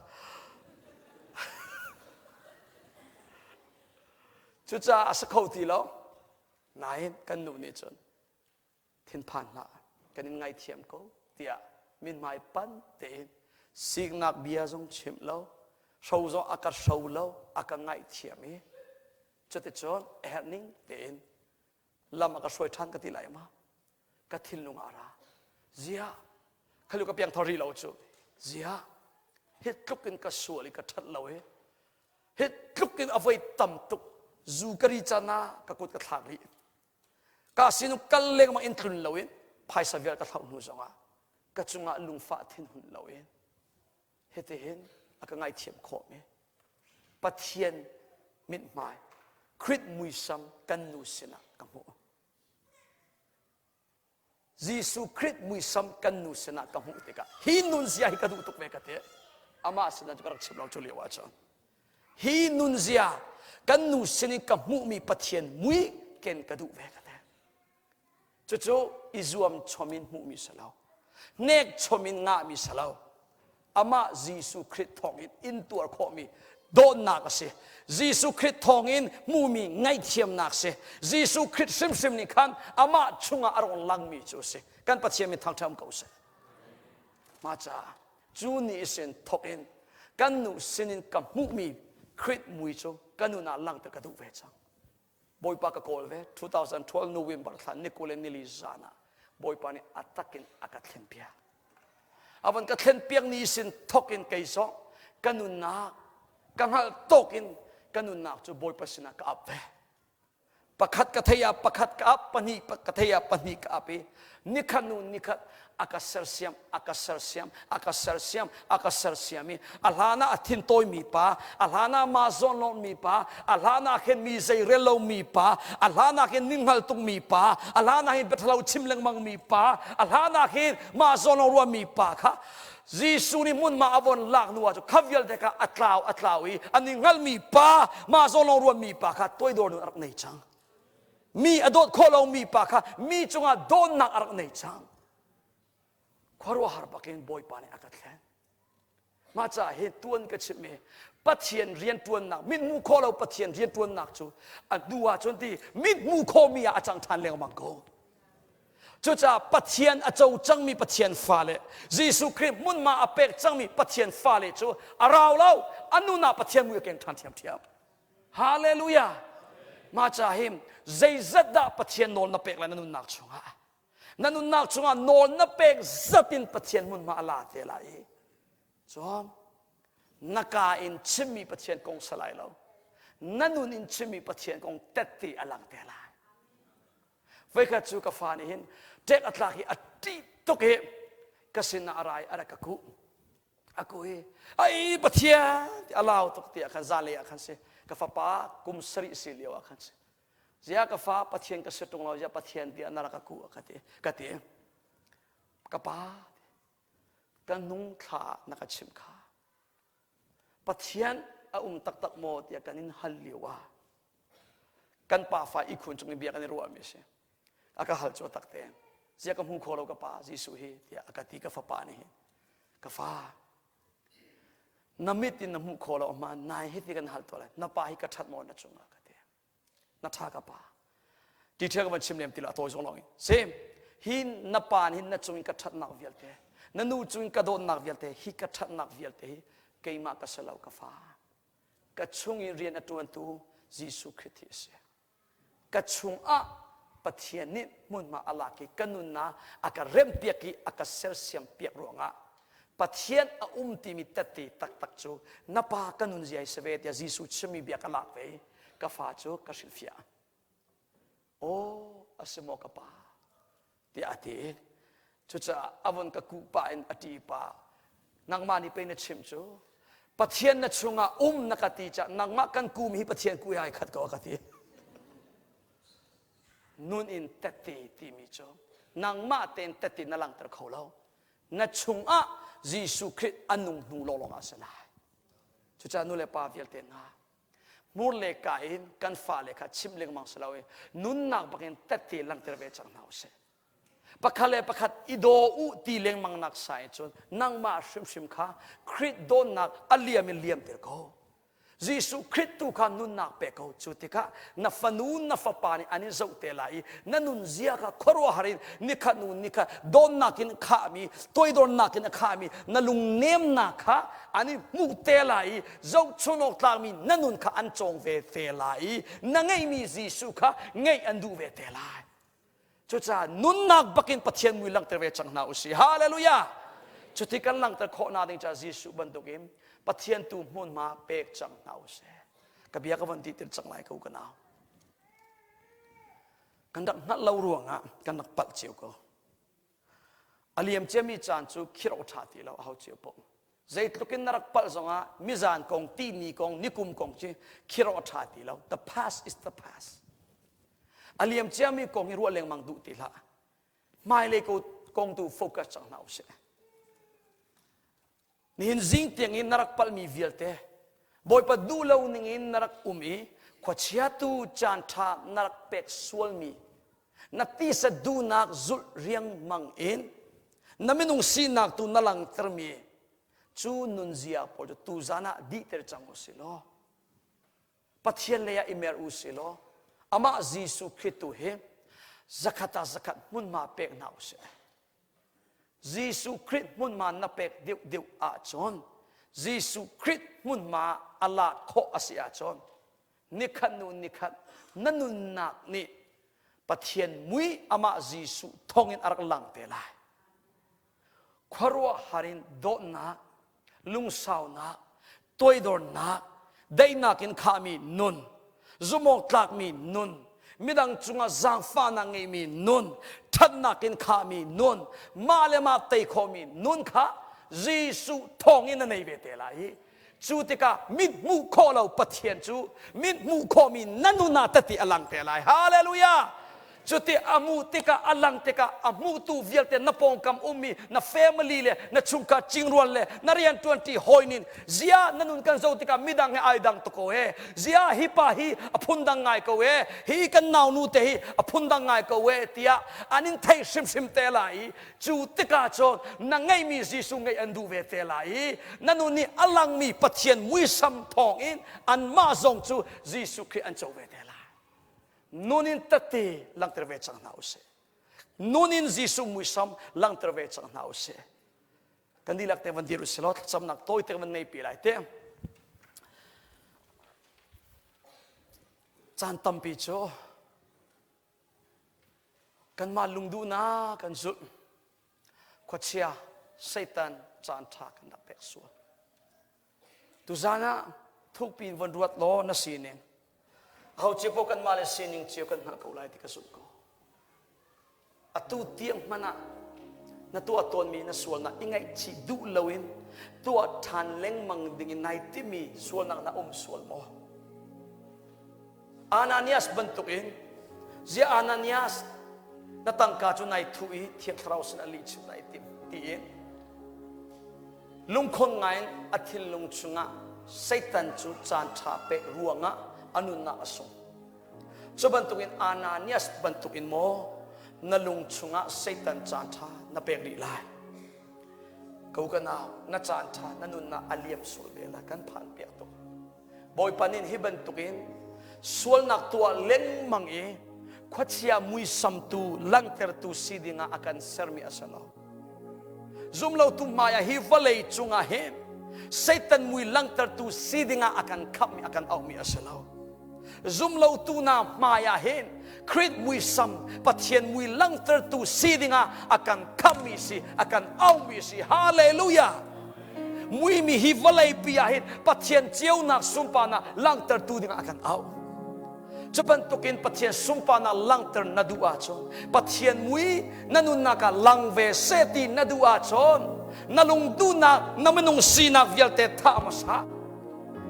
cucaah a si kho ti lo nain kan nu nih cun thinphan hlah kan in ngaithiam ko tiah mithmai pan tein siknak bia zong chimh lo hro zong a ka hro lo a ka ngaihthiam i cuticun a herh ning tein lam a ka hruai ṭhan ka ti lai ma ka thinlung ah ra zia khalu ka piangthar rih lo cu zia hi tluk in ka sual i ka ṭhat lo i hi tluk in a voi tam tuk zu ka ri can ah ka kut ka thlak rih ka sinung kal lengmang in tlun loin phaisa vial ka thlauh hnu zongah ka cungah lungfah thinhun loin hitihin a ka ngaithiam khawhmi Pathian mithmai Krit muisam kan nu sinah ka hmuh. Jesuh Krit muisam kan nu sinah ka hmuh tikah hi nunzia hi ka duh tuk ve ka ti. Amah sinah cu ka rak chim lo cu lio ahcun. Hi nunzia kan nu sinin ka hmuhmi Pathian mui ken ka duh ve ka ti. Cucu i zuam chom in hmuhmi si lo. Hnek chom in ngahmi si lo. Amah Jesuh Khrih thawngin intuar khawhmi dawtnak a si. Jesuh Khrih thawngin hmuhmi ngaihthiamnak si. Jesuh Khrih hrimhrim nih khan amah chungah a rong langmi cu a si. Kan Pathian min thangṭhat ko seh. Mah caah cu ni sin thawk in kan nu sinin ka hmuhmi Khrih mui cu ka nun ah langhter ka duh ve cang. Bawipa ka kawl ve 2012 November thla ni kul le nili zan ah Bawipa nih a takin a ka thlen piak. A van ka thlen piak ni sin thawk in kei zong ka nunnak ka hngalh tawk in ka nunnak cu Bawipa sinah ka ap ve. Pakhat ka thei ah pakhat ka ap, pahnih ka thei ah pahnih ka ap i nikhat nu nikhat a ka sersiam, a ka sersiam, a ka sersiam, a ka sersiam i a hlan ah a thin tawimi pa, a hlan ah mah zawn lawmmi pa, a hlan ah khin mi zei rel lomi pa, a hlan ah khin ninghngal tukmi pa, a hlan ah hin biathalo chim lengmangmi pa, a hlan ah khin mah zawn lawng ruahmi pa kha Jesuh nih hmunhma a von lak hnu ah cu kha vialte kha a tlau a tlau i an i hngalmi pa mah zawn lawng ruahmi pa kha toidor nun a rak nei cang. Mi a dawt khawh lomi pa kha mi cungah dawtnak a rak nei cang. Khuaruahhar bakin Bawipa nih a ka thlen. Mah caah hi tuan ka chimh i Pathian rianṭuannak mithmuh khawh lo Pathian rianṭuannak cu a hnu ah cun ti mithmuh khawhmi ah a cang ṭhan lengmang ko. Cucaah Pathian a co cangmi Pathian fale, Jesuh Khrih hmunhma a pek cangmi Pathian fale cu a rau lo, a nun ah Pathian mui a keng ṭhan ṭhiamṭhiam. Hallelujah! Mah caah hin zeizat dah Pathian nawl na pek lai na nunnak chungah? Na nunnak chungah nawl na pek zat in Pathian hmunhma a la te lai i cun na ka in chimmi Pathian kong si lai lo. Na nun in chimmi Pathian kong tette a lang te lai. Voikhat cu ka fa nih hin ṭek a tlak i a ṭih tuk i ka sinah a ra i a rak ka kuh. A kuh i ai Pathian ti a lau tuk tiah khan zanlei ah khan si ka fapa kum sarih si lio ah khan si. Ziah ka fa Pathian ka si ṭung lo ziah Pathian tiah na rak ka kuh ka ti ka ti. Ka pa ka nung thla na ka chimh kha. Pathian a um taktak maw tiah kan in hal lio ah kan pafa ihkhun cung in bia kan i ruahmi a si. A ka hal cu a tak te. Zia ka hmu kho lo ka pa Jesuh hi tiah a ka ti ka fapa nih hin. Ka fa na mit in na hmuh kho lo ma nai hiti kan hal tuah lai. Na pa hi ka that maw na cungah ka ti. Na tha ka pa. Ti ṭhia ka van chim lem ti lo a tawi zong lawng in. Sim hi na pa nih na cung in ka ṭhatnak vialte na nu cung in ka dawtnak vialte hi ka ṭhatnak vialte hi keimah ka si lo ka fa. Ka chung i rian a ṭuantu Jesuh Khrih hi a si. Ka chungah Pathian nih hmunhma a lak i ka nunnak a ka remhpiak i a ka sersiam piak ruangah Pathian a um timi tette taktak cu na pa ka nunzia hi si ve tiah Jesuh chimmi bia ka lak ve i ka fa cu ka hrilhfiah. Aw a si maw ka pa tiah a ti. Cucaah a von ka kuh pah in a ṭi pah. Nangmah nih pei na chimh cu Pathian na chungah um na ka ti caah nangmah kan kum hi Pathian ku he ai khat ko a ka ti. Nun in tette timi cu nangmah tein tette na langhter kho lo. Na chungah Jesuh Khrih a nung hnu lawnglawng ah a si lai. Cucaah nu le pa vialte hna hmur le ka in kan fale kha chimh lengmang si lo i nunnak bakin tette langhter ve cang hna usih. Pakhat le pakhat i daw u ti lengmang nak sai cun nangmah hrimhrim kha Khrih dawtnak a liam in liamter ko. Jesuh Khrih tu kha nunnak pe ko. Cu tikah na fanu na fapa nih an in zoh te lai i na nunzia kha khuaruahhar in nikhat nu nikhat dawtnak in khahmi toidornak in a khahmi na lungnemnak kha an i hmuh te lai i zohchun awk tlakmi na nun kha an cawng ve te lai i na ngeihmi Jesuh kha ngeih an duh ve te lai. Cucaah nunnak bakin Pathian mui langhter ve cang hna usih. Hallelujah! Cuti kan langhter khawhnak ding caah Jesuh bantukin Pathian tu hmunhma pek cang hna usih. Ka bia ka von ti tir cang lai ko ka nau. Kan rak hngalh lo ruangah kan rak palh cio ko. A liam ciami caan cu khirh awk ṭha ti lo aho cio paoh. Zeitluk in na rak palh zongah mizan kong, tihni kong, nikum kong cu khirh awk ṭha ti lo. The past is the past. A liam ciami kong hi ruah lengmang duh ti hlah. Hmailei kong tu focus cang hna usih. Nihin zing tiang in na rak palhmi vialte Bawipa duh lo ning in na rak um i khuachiatu caan ṭha na rak pek sualmi na tisa duhnak zulh riangmang in na minung sinak tu na langhtermi cu nunzia pawl cu tuzan ah dihter cang u sih law Pathian lei ah i mer u sih law amah Jesuh Khrih tu hi zakhat ah zakhat hmunhma pek hna u sih. Jesuh Khrih hmunhma na pek deuhdeuh ahcun Jesuh Khrih hmunhma a lak khawh a si ahcun nikhat nu nikhat na nunnak nih Pathian mui amah Jesuh thawngin a rak lang te lai. Khuaruahhar in dawtnak, lungsaunak, toidornak, daihnak in khahmi nun, zumhawk tlakmi nun, Midang cungah zaangfahnak ngeimi nun, ṭhatnak in khahmi nun, mah le mah tei khawhmi nun kha Jesuh thawngin na nei ve te lai i cu tikah mit hmuh khawh lo Pathian cu mit hmuh khawhmi na nun ah tati a lang te lai. Hallelujah! Cuti a hmuh tikah a lang tikah a hmuhtu vialte na pawngkam ummi na family le na chungkhar cingrual le na rianṭuanṭi hawi nin zia na nun kan zoh tikah midang he ai dang tuk ko he zia hi pa hi a phundang ngai ko e hi kan naunu te hi a phundang ngai ko e tiah an in theih hrimhrim te lai i cu tikah cun na ngeihmi Jesuh ngeih an duh ve te lai i na nun nih a langmi Pathian muisam thawngin anmah zong cu Jesuh Khrih an co ve te lai. Nun in tette langhter ve cang hna usih. Nun in Jesuh muisam langhter ve cang hna usih. Kan dihlak te van dir usih law thlacamnak tawi te van nei pi lai te. Caan tampi cu Kanmah lungduhnak kan zulh. Khuachia, Satan caan ṭha kan rak pek sual. Tuzaan ah thukpi in von ruat law na sining. Aho cio paoh kanmah le sining cio kan hngalh ko lai ti ka zumh ko. Atu tiang hmanh ah na tuah tawnmi na sualnak i ngaihchih duh loin tuah ṭhan lengmang ding in nai timi sualnak na um sual maw? Ananias bantukin zia Ananias na tangka cu nai thuh i Thiang Thlarau sin a lihchim nai tim tiin lungkhon ngaiin a thinlung chungah Satan cu caan ṭha pek ruangah a nunnak a sung. Cu bantukin Ananias bantukin maw na lung chungah Satan caan ṭha na pek rih lai. Ko ka nau, na caan ṭha na nunnak a liam sual ve la kan phan piak tuk. Bawipa nih hi bantukin sualnak tuah lengmang i khuachia muisamtu langhtertu si dingah a kan sermi a si lo. Zumlotu hmaiah hi vawlei cungah hin Satan mui langhtertu si dingah a kan khamhmi a kan auhmi a si lo. Zumlotu hna hmaiah hin Khrih muisam Pathian mui langhtertu si dingah a kan khamhmi si a kan auhmi si. Hallelujah! Muimi hi vawleipi ah hin Pathian ceunak sunparnak langhtertu dingah a kan auh. Cu bantukin Pathian sunparnak langhter na duh ahcun Pathian mui na nunnak ah lang ve seh ti na duh ahcun na lung duhnak na minung sinak vialte thah hmasa.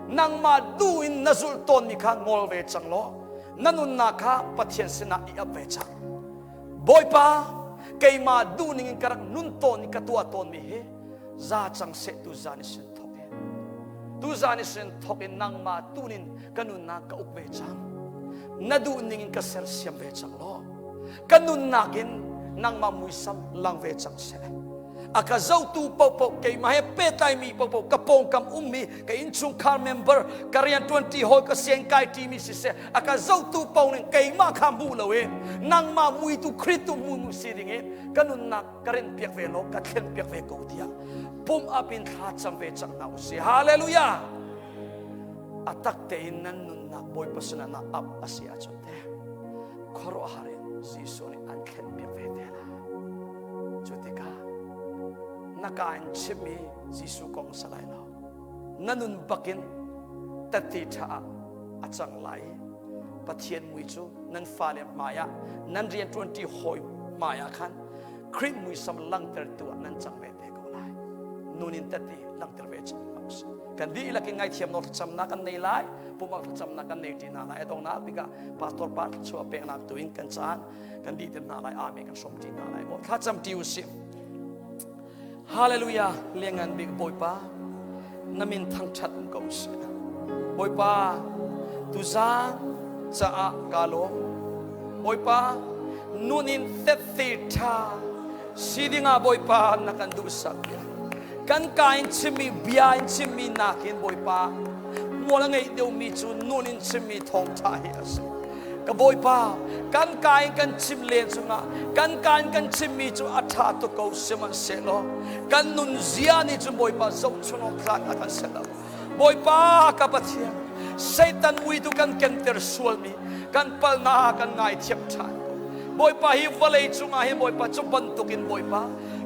Nangmah duh in na zulh tawnmi kha ngol ve cang law na nunnak kha Pathian sinah i ap ve cang. Bawipa keimah duh ning in ka rak nun tawn i ka tuah tawnmi hi za cang seh tu zan i sin thok in tu zan i sin thok in nangmah tunin ka nunnak ka uk ve cang na duh ning in ka sersiam ve cang law ka nunnak in nangmah muisam lang ve cang seh a ka zotu popo keimah he pehtlaimi popo ka pawngkam ummi ka innchungkhar member ka rianṭuanṭi hawi ka siang kai ṭimi siseh a ka zotu paoh nih keimah kha hmu lo in nangmah muitu Khristu mu si ding in ka nunnak ka rin piak ve law ka thlen piak ve ko tiah pum up in thla cam ve cang hna usih hallelujah a tak tein nan nunnak bawipa sinah na up a si ahcun te khuaruahhar in Jesuh nih an thlen piak ve te lai cu tikah na ka in chimmi Jesuh kong sa lai lo na nun bakin tatti ṭha ah a cang lai Pathian mui cu nan fale hmaiah nan rianṭuanṭi hawi hmaiah khan Khrih muisam langhtertu ah nan cang ve te ko lai. Nun in tette langhter ve cang hna usih. Kan dihlak in ngaithiam nawl thlacamnak kan nei lai, pumang thlacamnak kan nei ṭi hna lai. A donghnak bik ah pastor pa thluachuah peknak tu in kan caan kan dih te hna lai. Amen kan hrawm ṭi hna lai. Maw thlacam ṭi usih. Hallelujah lianngan bik Bawipa na min thangṭhat um ko seh. Bawipa tuzaan caah kaa lawm. Bawipa nun in tette ṭha si dingah Bawipa na kan duhsak bia. Kan ka in chimmi bia in chimmi nakin Bawipa hmual a ngeih deuhmi cu nun in chimmi thawngṭha hi a si. Ka Bawipa, kan ka in kan chim len chungah kan ka in kan chimmi cu a ṭha tuk ko sihmanhsehlaw kan nun zia nih cun Bawipa zohchun awk tlak a kan si lo. Bawipa ka Pathian, Satan muitu kan kenter sualmi kan palnak kan ngaithiam ṭhan ko. Bawipa hi vawlei cungah hi Bawipa cu bantukin Bawipa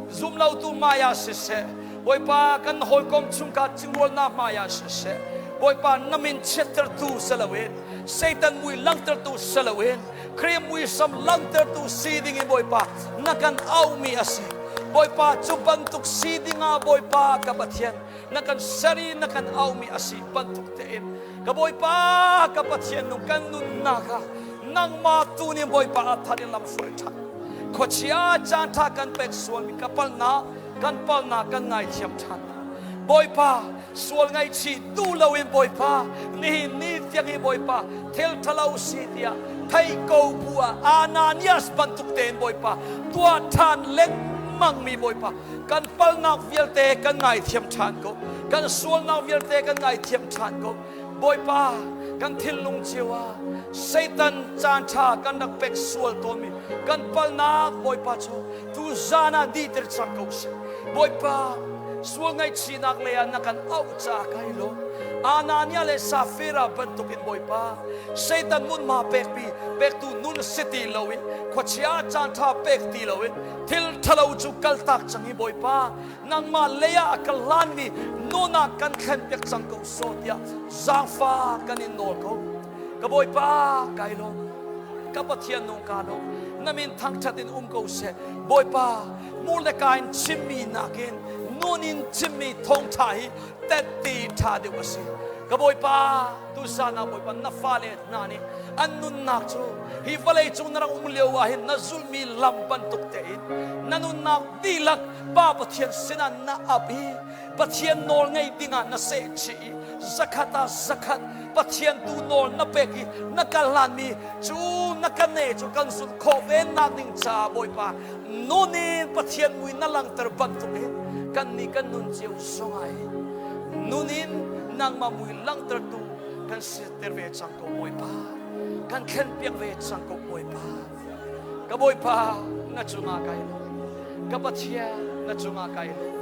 zumlotu hmaiah siseh Bawipa kan hawikom chungkhar cingrualnak hmaiah siseh Bawipa na min chiattertu si loin Satan mui langhtertu si loin. Khrih muisam langhtertu si ding in Bawipa na kan auhmi a si. Bawipa cu bantuk si dingah Bawipa ka Pathian na kan ser i na kan auhmi a si bantuk tein ka Bawipa ka Pathian nung kan nunnak ah nangmah tu nih Bawipa a that in lam hruai ṭhan. Khuachia caan ṭha kan pek sualmi ka palhnak kan palhnak kan ngaithiam ṭhan. Bawipa sual ngaihchih duh loin Bawipa nihin ni tiang hi Bawipa thil ṭhalo si tiah thei ko bu ah Ananias bantuk tein Bawipa tuah ṭhan lengmang mi Bawipa kan palnak vialte kan ngaithiam ṭhan ko kan sualnak vialte kan ngaithiam ṭhan ko Bawipa kan thinlung cio ah Satan caan ṭha kan rak pek sual tawnmi kan palnak Bawipa cu tu zan ah dihter cang ko seh Bawipa sual ngaihchihnak lei ah na kan auh caah kai lawm. Anania le Safira bantukin Bawipa Satan munma pekpi pektu nun si ti loin khuachia caan ṭha pek ti loin thil ṭhalo cu kaltak cang i Bawipa nangmah lei ah a ka hlanmi nun ah kan thlen piak cang ko sawh tiah zaangfa kan in nawl ko. Ka Bawipa kai lawm. Ka Pathian nung ka lawm. Na min thangṭhat in um ko seh. Bawipa mu le ka in chimmi nakin nun in chimmi thawngṭha hi tette ṭha deuh a si. Ka Bawipa, tuzan ah Bawipa na fale hna nih an nunnak cu hi vawlei cung na rak um lio ah hin na zulhmi lam bantuk tein na nunnak dihlak Pa Pathian sinah na ap i Pathian nawl ngei dingah na sehchih i zakhat ah zakhat Pathian tu nawl na pek i na kal hlanmi cu na ka ne cu kan zulh khawh ve nak ding caah Bawipa nun in Pathian mui na langhter bantuk in kan nih kan nun cio zongah hin nun in nangmah mui langhtertu kan siter ve cang ko Bawipa kan thlenpiak ve cang ko Bawipa ka Bawipa na cungah kai lawm ka Pathian na cungah kai lawm.